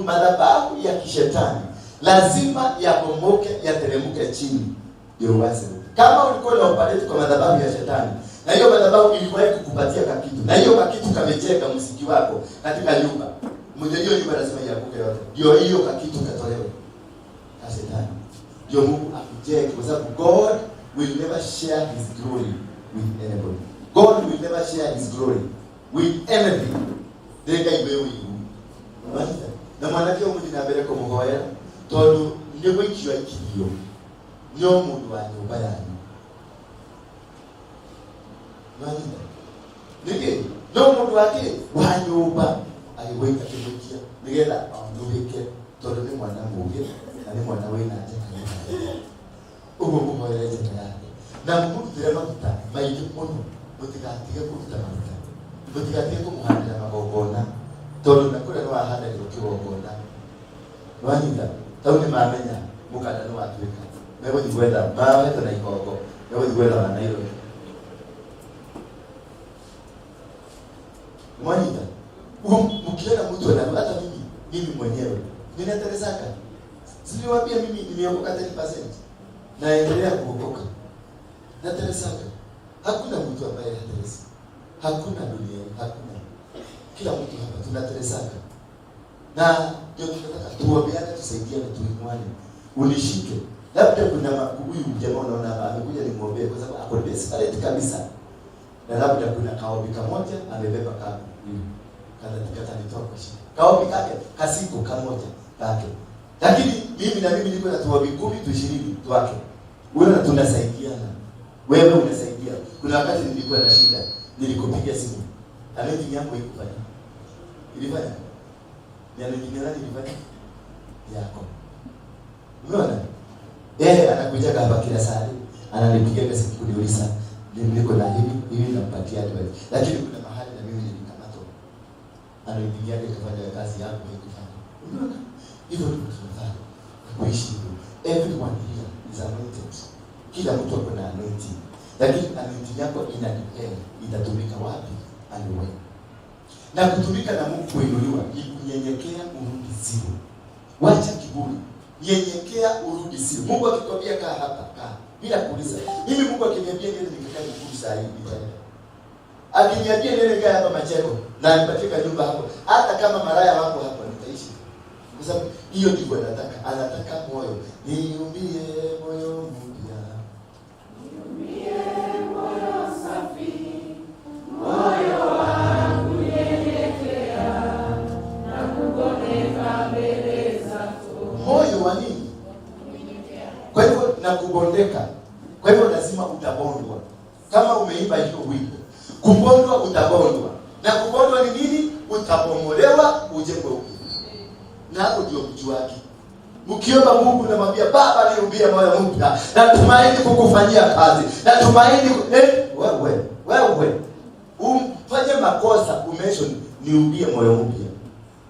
Madhabahu ya kishetani lazima yabomoke, yateremke chini ndio uanze. Kama ulikuwa na operate kwa madhabahu ya shetani na hiyo madhabahu iliwahi kukupatia kakitu na hiyo kakitu kamecheka msingi wako katika nyumba, mmoja hiyo nyumba lazima ianguke yote. Ndio hiyo kakitu katolewe na shetani. Ndio Mungu akujenge, kwa sababu God will never share his glory with anybody. God will never share his glory with anything. Ndeka ibewe igu. Na mwanake umuthi na mbere kumuhoera tondu ni gwikio ikirio no mundu wa nyumba yanyu. Mwanyita. Niki no mundu wake wa nyumba agigwika kigwikia nigetha aunduhike tondu ni mwana mugi na ni mwana wina njeka. Uguo muhoere njeka yake. Na mumurutire maguta maingi muno, mutigatige kuruta maguta. Mutigatige kumuhandira magongona tondu na kuria nĩwahandagĩrwo kĩgongona. Nĩwanyita? Tau nĩmamenya mũkanda nĩwatuĩka. Megũthiĩ gwetha maohetwo na ikongo, megũthiĩ gwetha wa Nairobi. Nĩwanyita? Mkiona mtu ana hata mimi mwenyewe ninateresaka. Siliwaambia mimi nimeokoka 10%. Naendelea kuokoka. Nateresaka. Hakuna mtu ambaye hateresi. Hakuna duniani, hakuna. Kila mtu hapa tunateresaka. Na Ndio tunataka tuombeane, tusaidiane, tuinuane. Unishike. Labda kuna huyu jamaa unaona hapa amekuja nimwombee kwa sababu ako desperate kabisa. Na labda kuna kaombi kamoja amebeba kapo. Katanitoa kwa shida. Kaombi kake kasiku kamoja kake. Lakini mimi na mimi niko na tuombi 10 tu 20 twake. Wewe tunasaidiana. Wewe unasaidia. Kuna wakati nilikuwa na shida, nilikupigia simu. Anointing yangu haikufanya. Ilifanya? Ni anointing nani ilifanya? Yako. Umeona? Yeye anakuja hapa kila saa, ananipigia simu kuniuliza niko na hivi hivi, nampatia advice. Lakini kuna mahali na mimi nilikamatwa. Anointing yake ikafanya kazi yangu haikufanya. Umeona? Hivyo ndivyo tunafanya. Kuishi hivyo. Everyone here is anointed. Kila mtu ako na anointing. Lakini anointing yako ina depend itatumika wapi and when. Na kutumika na Mungu kuinuliwa ni kunyenyekea urudi zero. Wacha kiburi. Nyenyekea urudi zero. Mungu akikwambia kaa hapa, kaa. Bila kuuliza. Mimi Mungu akiniambia niende nikakae Mukuru saa hii nitaenda. Akiniambia niende nikae hapa Macheko na nipatie nyumba hapo, hata kama maraya wako hapo nitaishi. Kwa sababu hiyo ndivyo anataka. Anataka moyo. Niumbie moyo mpya. Niumbie moyo safi, moyo wa kunyenyekea na kubondeka mbele zako. Moyo wa nini? Kwa hivyo na kubondeka. Kwa hivyo lazima utabondwa. Kama umeimba hiyo wimbo, kubondwa utabondwa. Na kubondwa ni nini? Utabomolewa ujengwe upya. Na hapo ndio mjuaki. Mkiomba Mungu namwambia Baba niumbie moyo mpya. Natumaini kukufanyia kazi. Natumaini wewe umfanye makosa umention niumbie moyo mpya.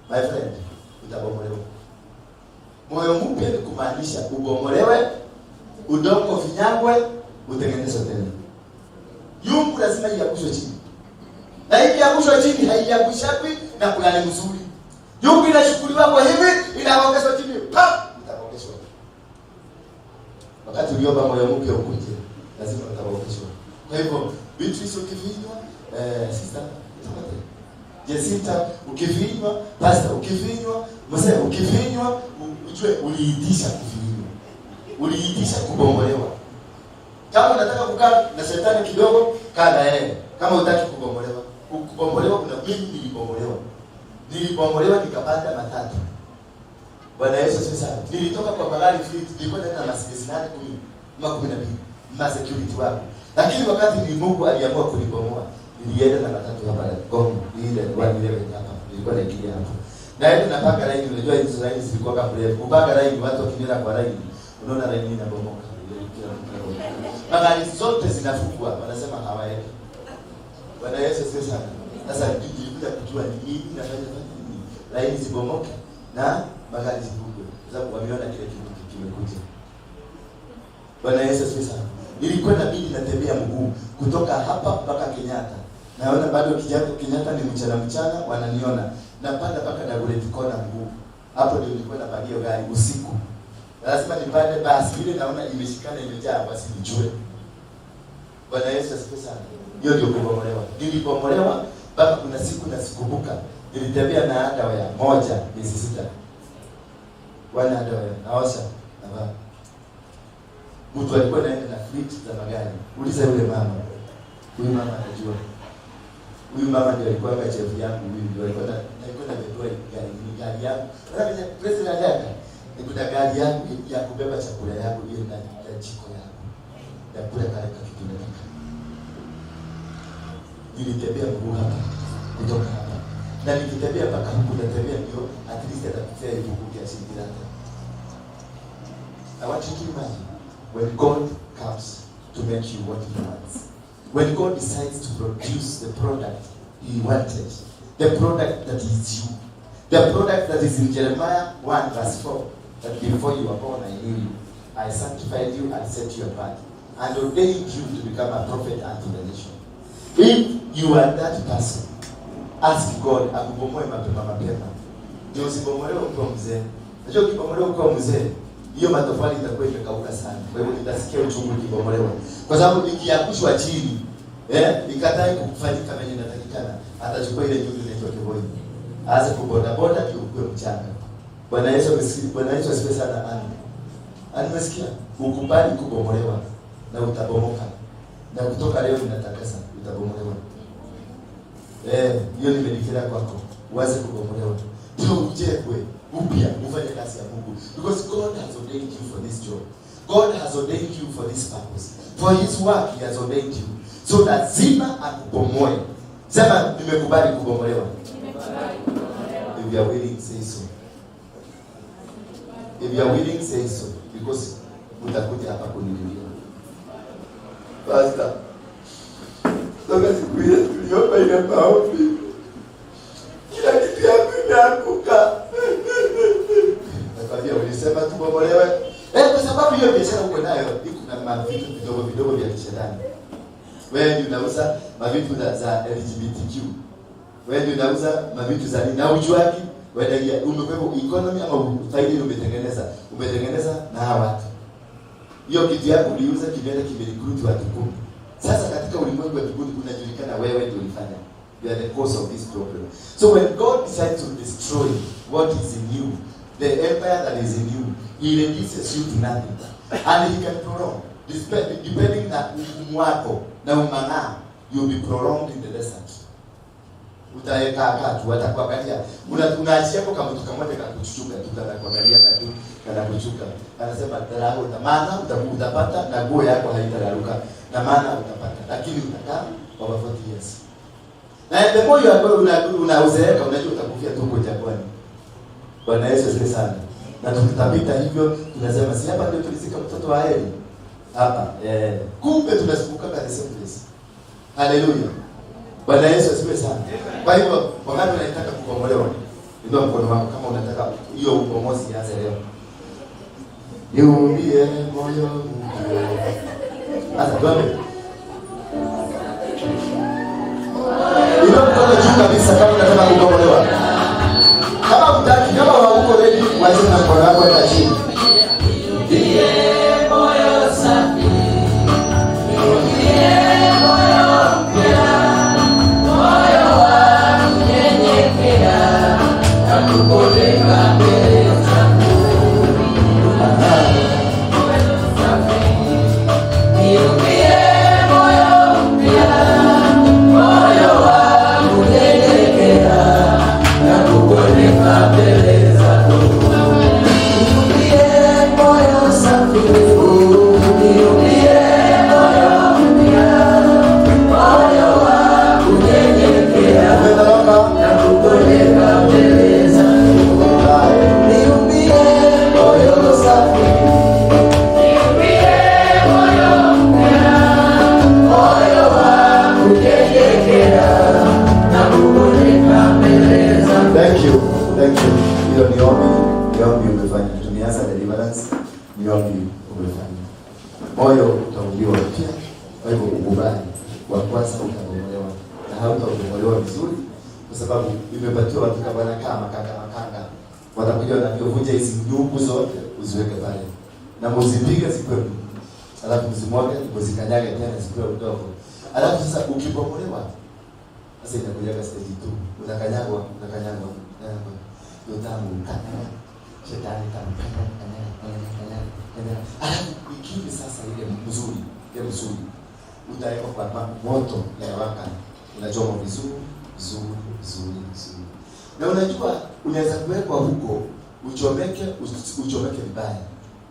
My friend, utabomolewa. Moyo mpya ni kumaanisha ubomolewe, udongo finyangwe, utengenezwe tena. Yungu lazima iangushwe chini. Na ikiangushwa chini haiangushwi na kulale mzuri. Yungu inashukuliwa kwa hivi, inaongezwa chini, pap, itaongezwa. Wakati uliomba moyo mpya ukuje, lazima utaongezwa. Kwa hivyo, Beatrice ukifinywa, sister, tupate. Jacinta ukifinywa, pastor ukifinywa, mzee ukifinywa, ujue uliitisha kufinywa. Uliitisha kubomolewa. Kama unataka kukaa na shetani kidogo, kaa na yeye. Kama hutaki kubomolewa, kubomolewa kuna mimi nilibomolewa. Nilibomolewa nikapanda matatu. Bwana Yesu asifiwe sana. Nilitoka kwa magari fleet, nilikuwa naenda na Mercedes 8 10 ama 12, ma security wangu. Lakini wakati ni Mungu aliamua kunibomoa, nilienda na matatu hapa na Gong, ile 111 hapa. Nilikuwa naingia hapo. Naenda napanga line, unajua hizo line zilikuwa kama mrefu. Kupanga line, watu wakienda kwa line, unaona line inabomoka. Magari zote zinafungwa, wanasema hawaendi. Bwana Yesu asifiwe sana. Sasa nilikuja kujua ni nini nafanya nini. Line zibomoke na magari zifungwe. Kwa sababu wameona kile kitu kimekuja. Bwana Yesu asifiwe sana. Nilikuwa inabidi natembea mguu kutoka hapa mpaka Kenyatta. Naona bado Kenyatta ni mchana mchana wananiona. Napanda mpaka Dagoretti Corner mguu. Hapo ndio nilikuwa napandia gari usiku. Lazima nipande basi ile naona imeshikana imejaa basi nijue. Bwana Yesu asifiwe sana. Hiyo ndio kubomolewa. Nilibomolewa mpaka kuna siku nasikumbuka. Nilitembea na underwear moja miezi 6. Wana underwear naosha navaa. Mtu alikuwa anaenda na fleet za magari. Uliza yule mama. Huyu mama anajua. Huyu mama ndiye alikuwa kama chef yangu, huyu ndiye alikuwa na alikuwa na gari, ni gari yangu. Sasa president anataka nikuta gari yangu ya kubeba chakula yangu hiyo na jiko yangu. Ya kula kale kitu nataka. Nilitembea mguu hapa kutoka hapa. Na nikitembea mpaka huku natembea ndio at least atakutia elfu kumi ya shilingi lata. I want you to imagine when God comes to make you what he wants. When God decides to produce the product he wanted, the product that is you, the product that is in Jeremiah 1 verse 4, that before you were born I knew you, I sanctified you and set you apart, and ordained you to become a prophet unto the nation. If you are that person, ask God akubomoe mapema mapema. Ndio usibomolewe ukiwa mzee. Unajua ukibomolewa ukiwa mzee, hiyo matofali itakuwa imekauka sana. Kwa hivyo nitasikia uchungu ikibomolewa. Kwa sababu ikiangushwa chini, ikatai kufanyika venye inatakikana, atachukua ile nyundo inaitwa kiboi. Aanze kuboda boda ndio ukue mchanga. Bwana Yesu asifiwe. Bwana Yesu asifiwe sana. Amen. Nimesikia ukubali kubomolewa na utabomoka. Na kutoka leo ninatakasa utabomolewa. Hiyo nimedeclare kwako. Uanze kubomolewa. Ndio ujengwe upya ufanye kazi ya Mungu. Because God has ordained you for this job. God has ordained you for this purpose. For his work he has ordained you. So lazima akubomoe. Sema nimekubali kubomolewa. If you are willing, say so. If you are willing, say so. Because utakuja hapa kunililia. Pastor, toka siku ile tuliomba ile maombi, kila kitu yangu imeanguka. Nakwambia ulisema tubomolewe. Kwa sababu hiyo biashara uko nayo iko na mavitu vidogo vidogo vya kishetani. Wewe ndio unauza mavitu za LGBTQ. Wewe ndio unauza mavitu za nini? Na ujuaki wewe umekwepo economy ama faida umetengeneza. Umetengeneza na hawa watu. Hiyo kitu yako uliuza kimeenda kimerecruit watu 10. Sasa katika ulimwengu wa mbinguni unajulikana wewe ndio ulifanya. You are the cause of this problem. So when God decides to destroy what is in you, the empire that is in you, he reduces you to nothing. And he can prolong. Depending na ugumu wako na umang'aa, you'll be prolonged in the desert. Utaeka tu watakuangalia. Unaachia kwa mtu kamoja kakuchuchuka tu kanakuangalia tu kanakuchuka. Anasema tarao na maana utapata na nguo yako haitararuka na maana utapata, lakini utakaa over 40 years. Na the more you are going unauzeeka, unajua utakufia tu huko jangwani. Bwana Yesu asifiwe sana. Na tukitapita hivyo tunasema si hapa ndio tulizika mtoto wa Eli? Hapa. Kumbe tunazunguka the same place. Haleluya. Bwana Yesu asifiwe sana. Kwa hivyo wakati unataka kukombolewa, inua mkono wako kama unataka hiyo ukombozi ianze leo. Niumbie moyo mpya. Sasa tuombe. Inua mkono juu kabisa kama unataka kukombolewa. Kama hutaki, kama hauko ready, wacha na mkono wako enda chini. Niumbie moyo safi. Niumbie moyo mpya. Moyo wa kunyenyekea na kupoleka mbele zako. Moyo safi. Niumbie moyo mpya. Moyo wa kunyenyekea na kupoleka mbele zako. Niumbie moyo safi. Niumbie moyo mpya. Moyo wa kunyenyekea na kupoleka mbele zako. Niumbie moyo safi. Niumbie moyo mpya. Moyo wa kunyenyekea na kupoleka mbele zako. Thank you. Thank you. Hilo ni ombi umefanya. Tumeanza deliverance, ni ombi umefanya. Moyo utaumbiwa upya. Kwa hivyo ukubali. Wa kwanza utabomolewa. Na hautabomolewa vizuri kwa sababu imepatiwa watu kama wanakaa makanga makanga. Watakuja wanavunja hizi nyungu zote uziweke pale. Na muzipige zikuwe. Alafu mzimwage, mzikanyage tena zikuwe udongo. Alafu sasa ukibomolewa sasa inakuja stage 2. Unakanyagwa, unakanyagwa, unakanyagwa. Utamu kanyaga. Shetani tamkanyaga, kanyaga, kanyaga, kanyaga, kanyaga. Alafu ikili sasa ile mzuri, ile mzuri. Utawekwa kwa moto inayowaka. Unachomwa vizuri, vizuri, vizuri, vizuri. Na unajua unaweza kuwekwa huko uchomeke, uchomeke vibaya.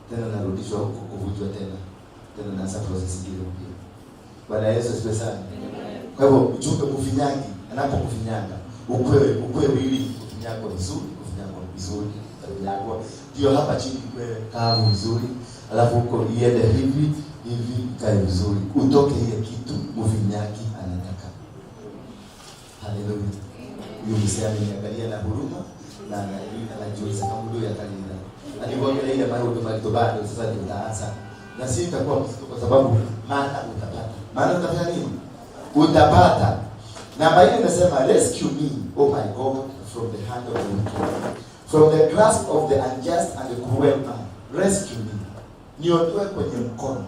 Tena unarudishwa huko kuvunjwa tena. Tena unaanza process nyingine mpya. Bwana Yesu asifiwe sana. Kwa hivyo mchunge kufinyangi, anapokufinyanga, ukwe wili kufinyangwa vizuri, kufinyangwa vizuri, kufinyangwa. Ndio hapa chini ikwe kavu vizuri, alafu huko iende hivi, hivi ikae vizuri. Utoke ile kitu mfinyangi anataka. Haleluya. Huyu mzee ameniangalia na huruma na anajiuliza kama ndio yatalila. Alikuangalia ile mara ndio bado sasa ndio utaanza. Na si itakuwa mzito kwa sababu maana utapata. Maana utafanya nini? Utapata. Namba 4 inasema rescue me, oh my God, from the hand of the wicked, from the grasp of the unjust and the cruel man. Rescue me. Niondoe kwenye mkono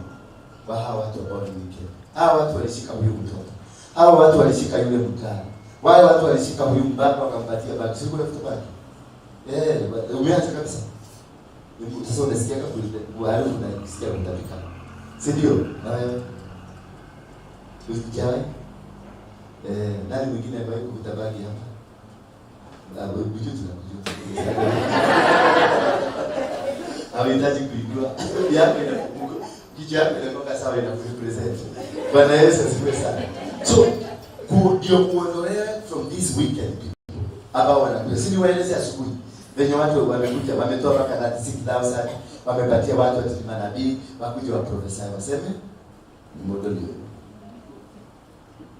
wa hawa watu ambao ni wicked. Hawa watu walishika huyu mtoto. Hawa watu walishika yule mkali. Wale watu walishika huyu mbaba wakampatia baki. Sio kuna kitu baki. Umeacha kabisa. Sasa unasikia kama harufu na kusikia kutapika. Si ndio? Na wewe? Usijawahi? Nani mwingine ambaye kuvuta bangi hapa? Na wewe tunakujua. Hauhitaji kuijua. Yako inakumbuka. Kichwa yako inakuwa sawa inakurepresent. Bwana Yesu asifiwe sana. So, ndio kuondolea from this wicked people ambao wanakuja. Si niwaeleze asubuhi venye watu wamekuja, wametoa mpaka 36,000, wamepatia watu ati ni manabii, wakuja wa prophesy waseme ni modolio.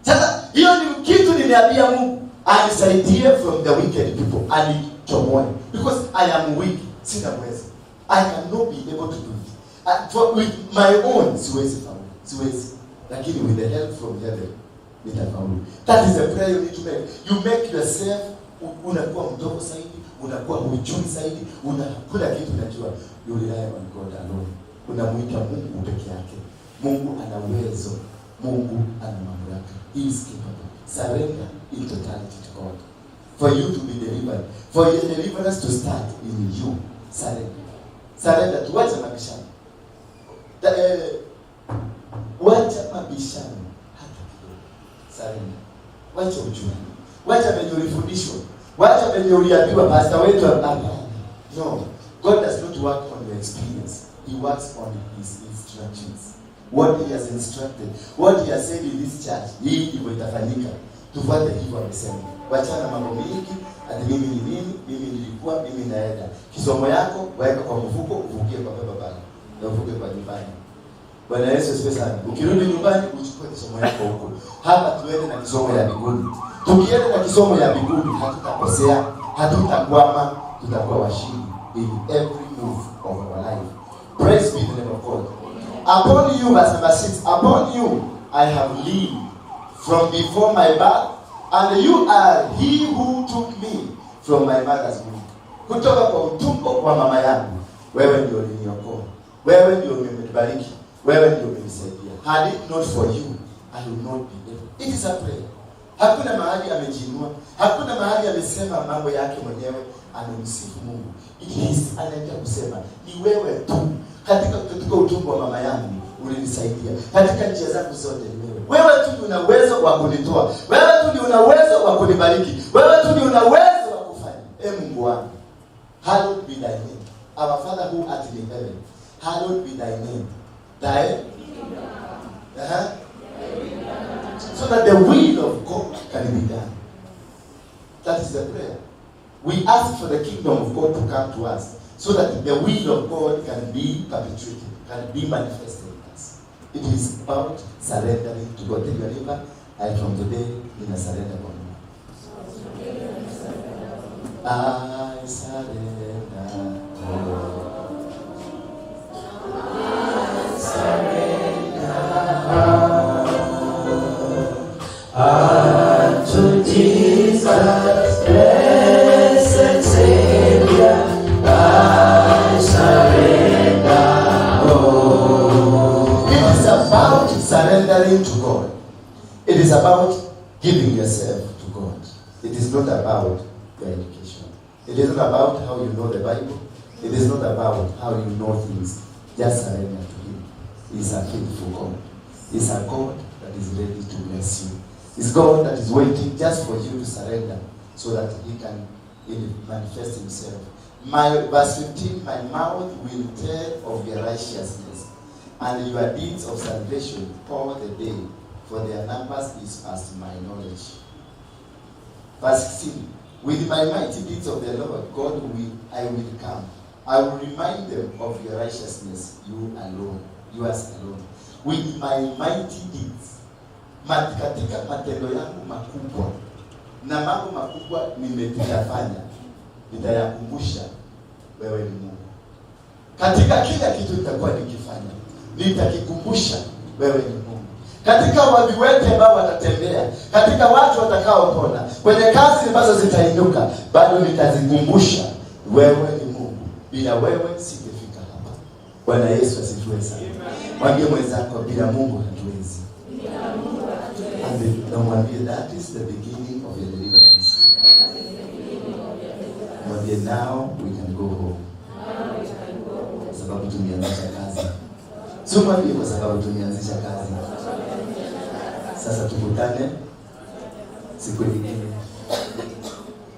Sasa hiyo ni kitu nimeambia Mungu anisaidie from the wicked people, anichomoe, because I am weak, sina uwezo. I cannot be able to do it. With my own siwezi faulu, siwezi. Lakini with the help from heaven nitafaulu. That is a prayer you need to make. You make yourself, unakuwa mdogo zaidi, unakuwa hujui zaidi, unakula kitu unajua. You rely on God alone. Unamuita Mungu peke yake. Mungu ana uwezo, Mungu ana mamlaka. He is capable. Surrender in totality to God. For you to be delivered, for your deliverance to start in you. Surrender. Surrender. Tuache mabishano. Wacha mabishano hata kidogo. Surrender. Wacha ujuani. Wacha venye ulifundishwa. Wacha venye uliambiwa pastor wetu hapana. No. God does not work on your experience. He works on his instructions. What he has instructed, what he has said in this church, hii ndivyo itafanyika. Tufuate hivyo amesema. Wachana mambo mingi, ati mimi ni nini, mimi nilikuwa, mimi naenda. Kisomo yako weka kwa mfuko, uvukie kwa baba pale. Na uvuke kwa nyumbani. Bwana Yesu asifiwe sana. Ukirudi nyumbani uchukue kisomo yako huko. Hapa tuende na kisomo ya mbinguni. Tukienda na kisomo ya mbinguni hatutakosea, hatutakwama, tutakuwa washindi in every move of our life. Praise be the name of God. Upon you, verse number 6, upon you I have leaned from before my birth, and you are he who took me from my mother's womb. Kutoka kwa utumbo wa mama yangu, wewe ndio uliniokoa, wewe ndio umenibariki, wewe ndio umenisaidia. Had it not for you, I will not be able. It is a prayer. Hakuna mahali amejiinua, hakuna mahali amesema mambo yake mwenyewe, amemsifu Mungu. It is, anaendelea kusema ni wewe tu katika utumbo wa mama yangu ulinisaidia, katika njia zangu zote ni wewe. Wewe tu ndio una uwezo wa kunitoa, wewe tu ndio una uwezo wa kunibariki, wewe tu ndio una uwezo wa kufanya. E Mungu wangu, hallowed be thy name. Our Father who art in heaven, hallowed be thy name. Thy So that the will of God can be done. That is the prayer. We ask for the kingdom of God to come to us so that the will of God can be perpetrated, can be manifested in us. It is about surrendering to God. Tell your neighbor, I from today in a surrender kwa Mungu. I surrender all. I surrender unto Jesus, blessed Savior, I surrender all. It is about surrendering to God. It is about giving yourself to God. It is not about your education. It is not about how you know the Bible. It is not about how you know things. Just surrender to Him. He is a faithful God. He is a God that is ready to bless you. It's God that is waiting just for you to surrender so that He can manifest Himself. Verse 15, my mouth will tell of your righteousness and your deeds of salvation all the day, for their numbers is past my knowledge. Verse 16, with my mighty deeds of the Lord God I will come. I will remind them of your righteousness, you alone, yours alone. With my mighty deeds, katika matendo yangu makubwa na mambo makubwa nimeyafanya, nitayakumbusha wewe ni Mungu. Katika kila kitu nitakuwa nikifanya, nitakikumbusha wewe ni Mungu. Katika waviwete ambao watatembea, katika watu watakaopona, kwenye kazi ambazo zitainuka, bado nitazikumbusha wewe ni Mungu. Bila wewe singefika hapa. Bwana Yesu asifiwe sana. Mwambie mwenzako, bila Mungu hatuwezi. And mwambie that is the beginning of your deliverance. Mwambie now we can go home. Kwa sababu tumeanzisha kazi. Sio mwambie kwa sababu tumeanzisha kazi. Sasa tukutane siku nyingine.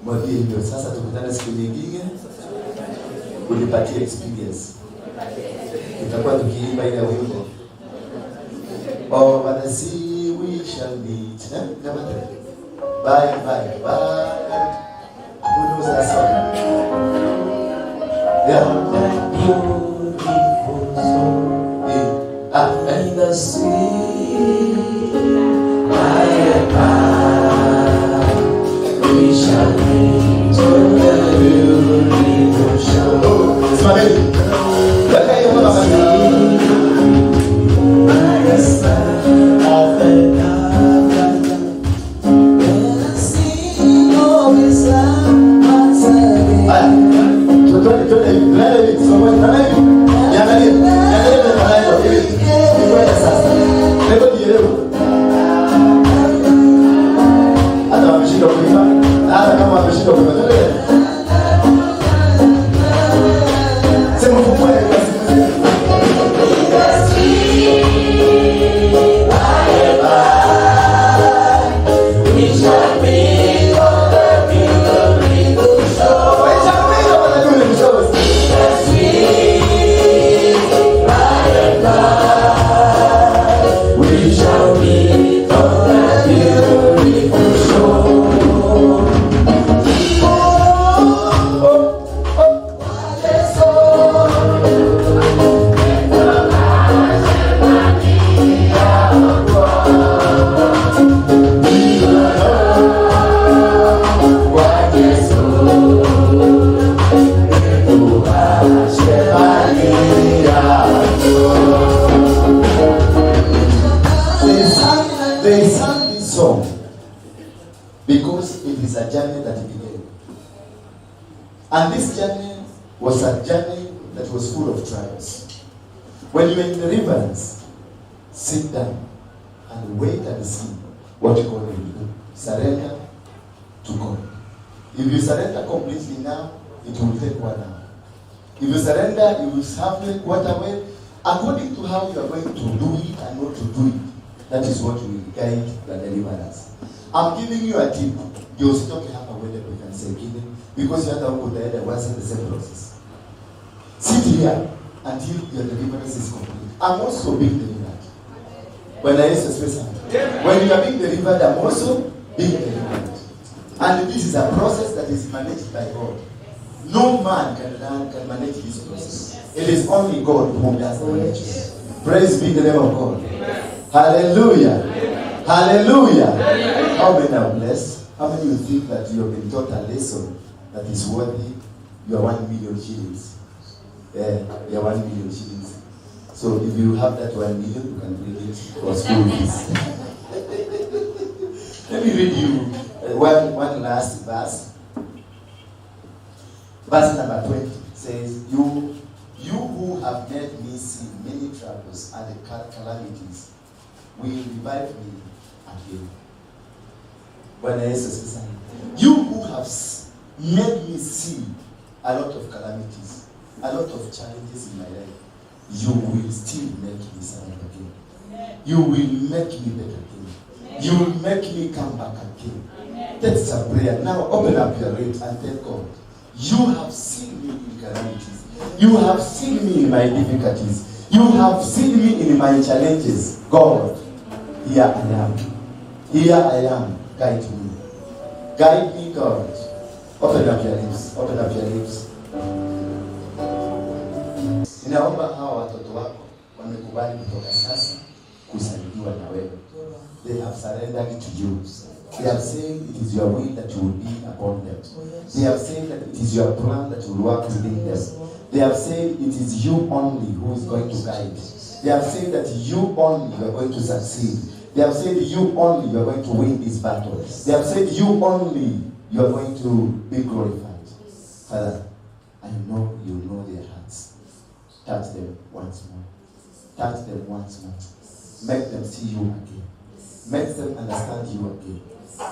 Mwambie hivyo, sasa tukutane siku nyingine. Unipatie experience. Tutakuwa tukiimba ile wimbo. Over the sea we shall meet. Eh? Bye bye bye. Who knows that song? Yeah. Beautiful soul. Eh. Ah, eh. In the sweet by and by, we shall meet on the beautiful shore. Simameni. Weka hiyo ngoma kabisa. By the side of the covenant, when I see all this love once again. Haya. Twende twende hivi. Tunaenda hivi. Simameni, tunaenda hivi. Niangalie. Niangalie vile tunaenda hivi. Nikwenda sasa. Hebu jielewe. Hata wameshindwa kuimba. Hata kama wameshindwa kuimba. Twende. Sema fungue basi. We shall meet on the beautiful shore. Wacha kuimba bwana yule mshozi. We shall meet on the beautiful shore. They sang this song because it is a journey that began. And this journey was a journey that was full of trials. When you are in deliverance, sit down and wait and see what God will do. Surrender to God. If you surrender completely now, it will take 1 hour. If you surrender, you will halfway, quarter way. According to how you are going to do it and not to do it, that is what will guide the deliverance. I'm giving you a tip. Ndio usitoke hapa uende kwa kanisa ingine because hata huko utaenda uanze the same process. Sit here until your deliverance is complete. I'm also being delivered. Bwana Yesu asifiwe sana. When you are being delivered, I'm also being delivered. And this is a process that is managed by God. No man can manage this process. It is only God who does the management. Praise be the name of God. Hallelujah. Hallelujah. How many are blessed? How many you think that you have been taught a lesson that is worthy your 1 million shillings? Yeah, your 1 million shillings. So if you have that 1 million, you can bring it for school fees. Let me read you one last verse. Verse number 20 says, You who have made me see many troubles and calamities will revive me again. Bwana Yesu asifiwe sana. You who have made me see a lot of calamities, a lot of challenges in my life, you will still make me survive again. You will make me better again. You will make me come back again. That's a prayer. Now open up your lips and tell God, you have seen me in calamities. You have seen me in my difficulties. You have seen me in my challenges. God, here I am. Here I am. Guide me. Guide me, God. Open up your lips. Open up your lips. Ninaomba hawa watoto wako wamekubali kutoka sasa kusaidiwa na wewe. They have surrendered to you. They have said it is your will that you will be upon them. They have said that it is your plan that will work within them. They have said it is you only who is going to guide. They have said that you only are going to succeed. They have said you only you are going to win this battle. They have said you only you are going to be glorified. Father, I know you know their hearts. Touch them once more. Touch them once more. Make them see you again. Make them understand you again.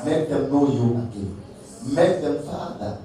Make them know you again. Make them, Father,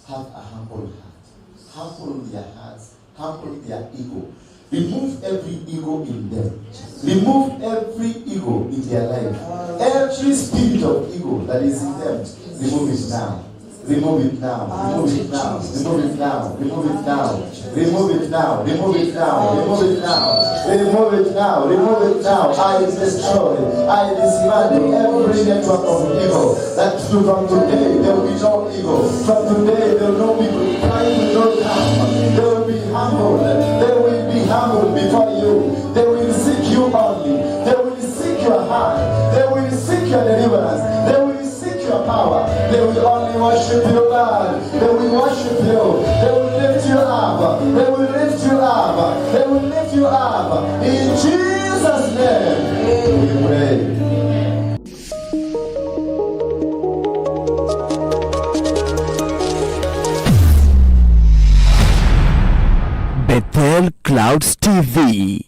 Have a humble heart. Humble their hearts. Humble their ego. Remove every ego in them. Remove every ego in their life. Every spirit of ego that is in them, remove it now. Remove it now. Remove it now. Remove it now. Remove it now. Remove it now. Remove it now. Remove it now. Remove it now. Remove it now. I destroy. I dismantle every network of evil. That from today there will be no ego. From today there will no be pride will not come. They will be humbled. They will be humbled before you. They will seek you only. They will seek your hand. They will seek your deliverance. They will seek your power. They will only worship you, God. They will worship you. They will lift you up. They will lift you up. They will lift you up. In Jesus' name, we pray. Bethel Clouds TV,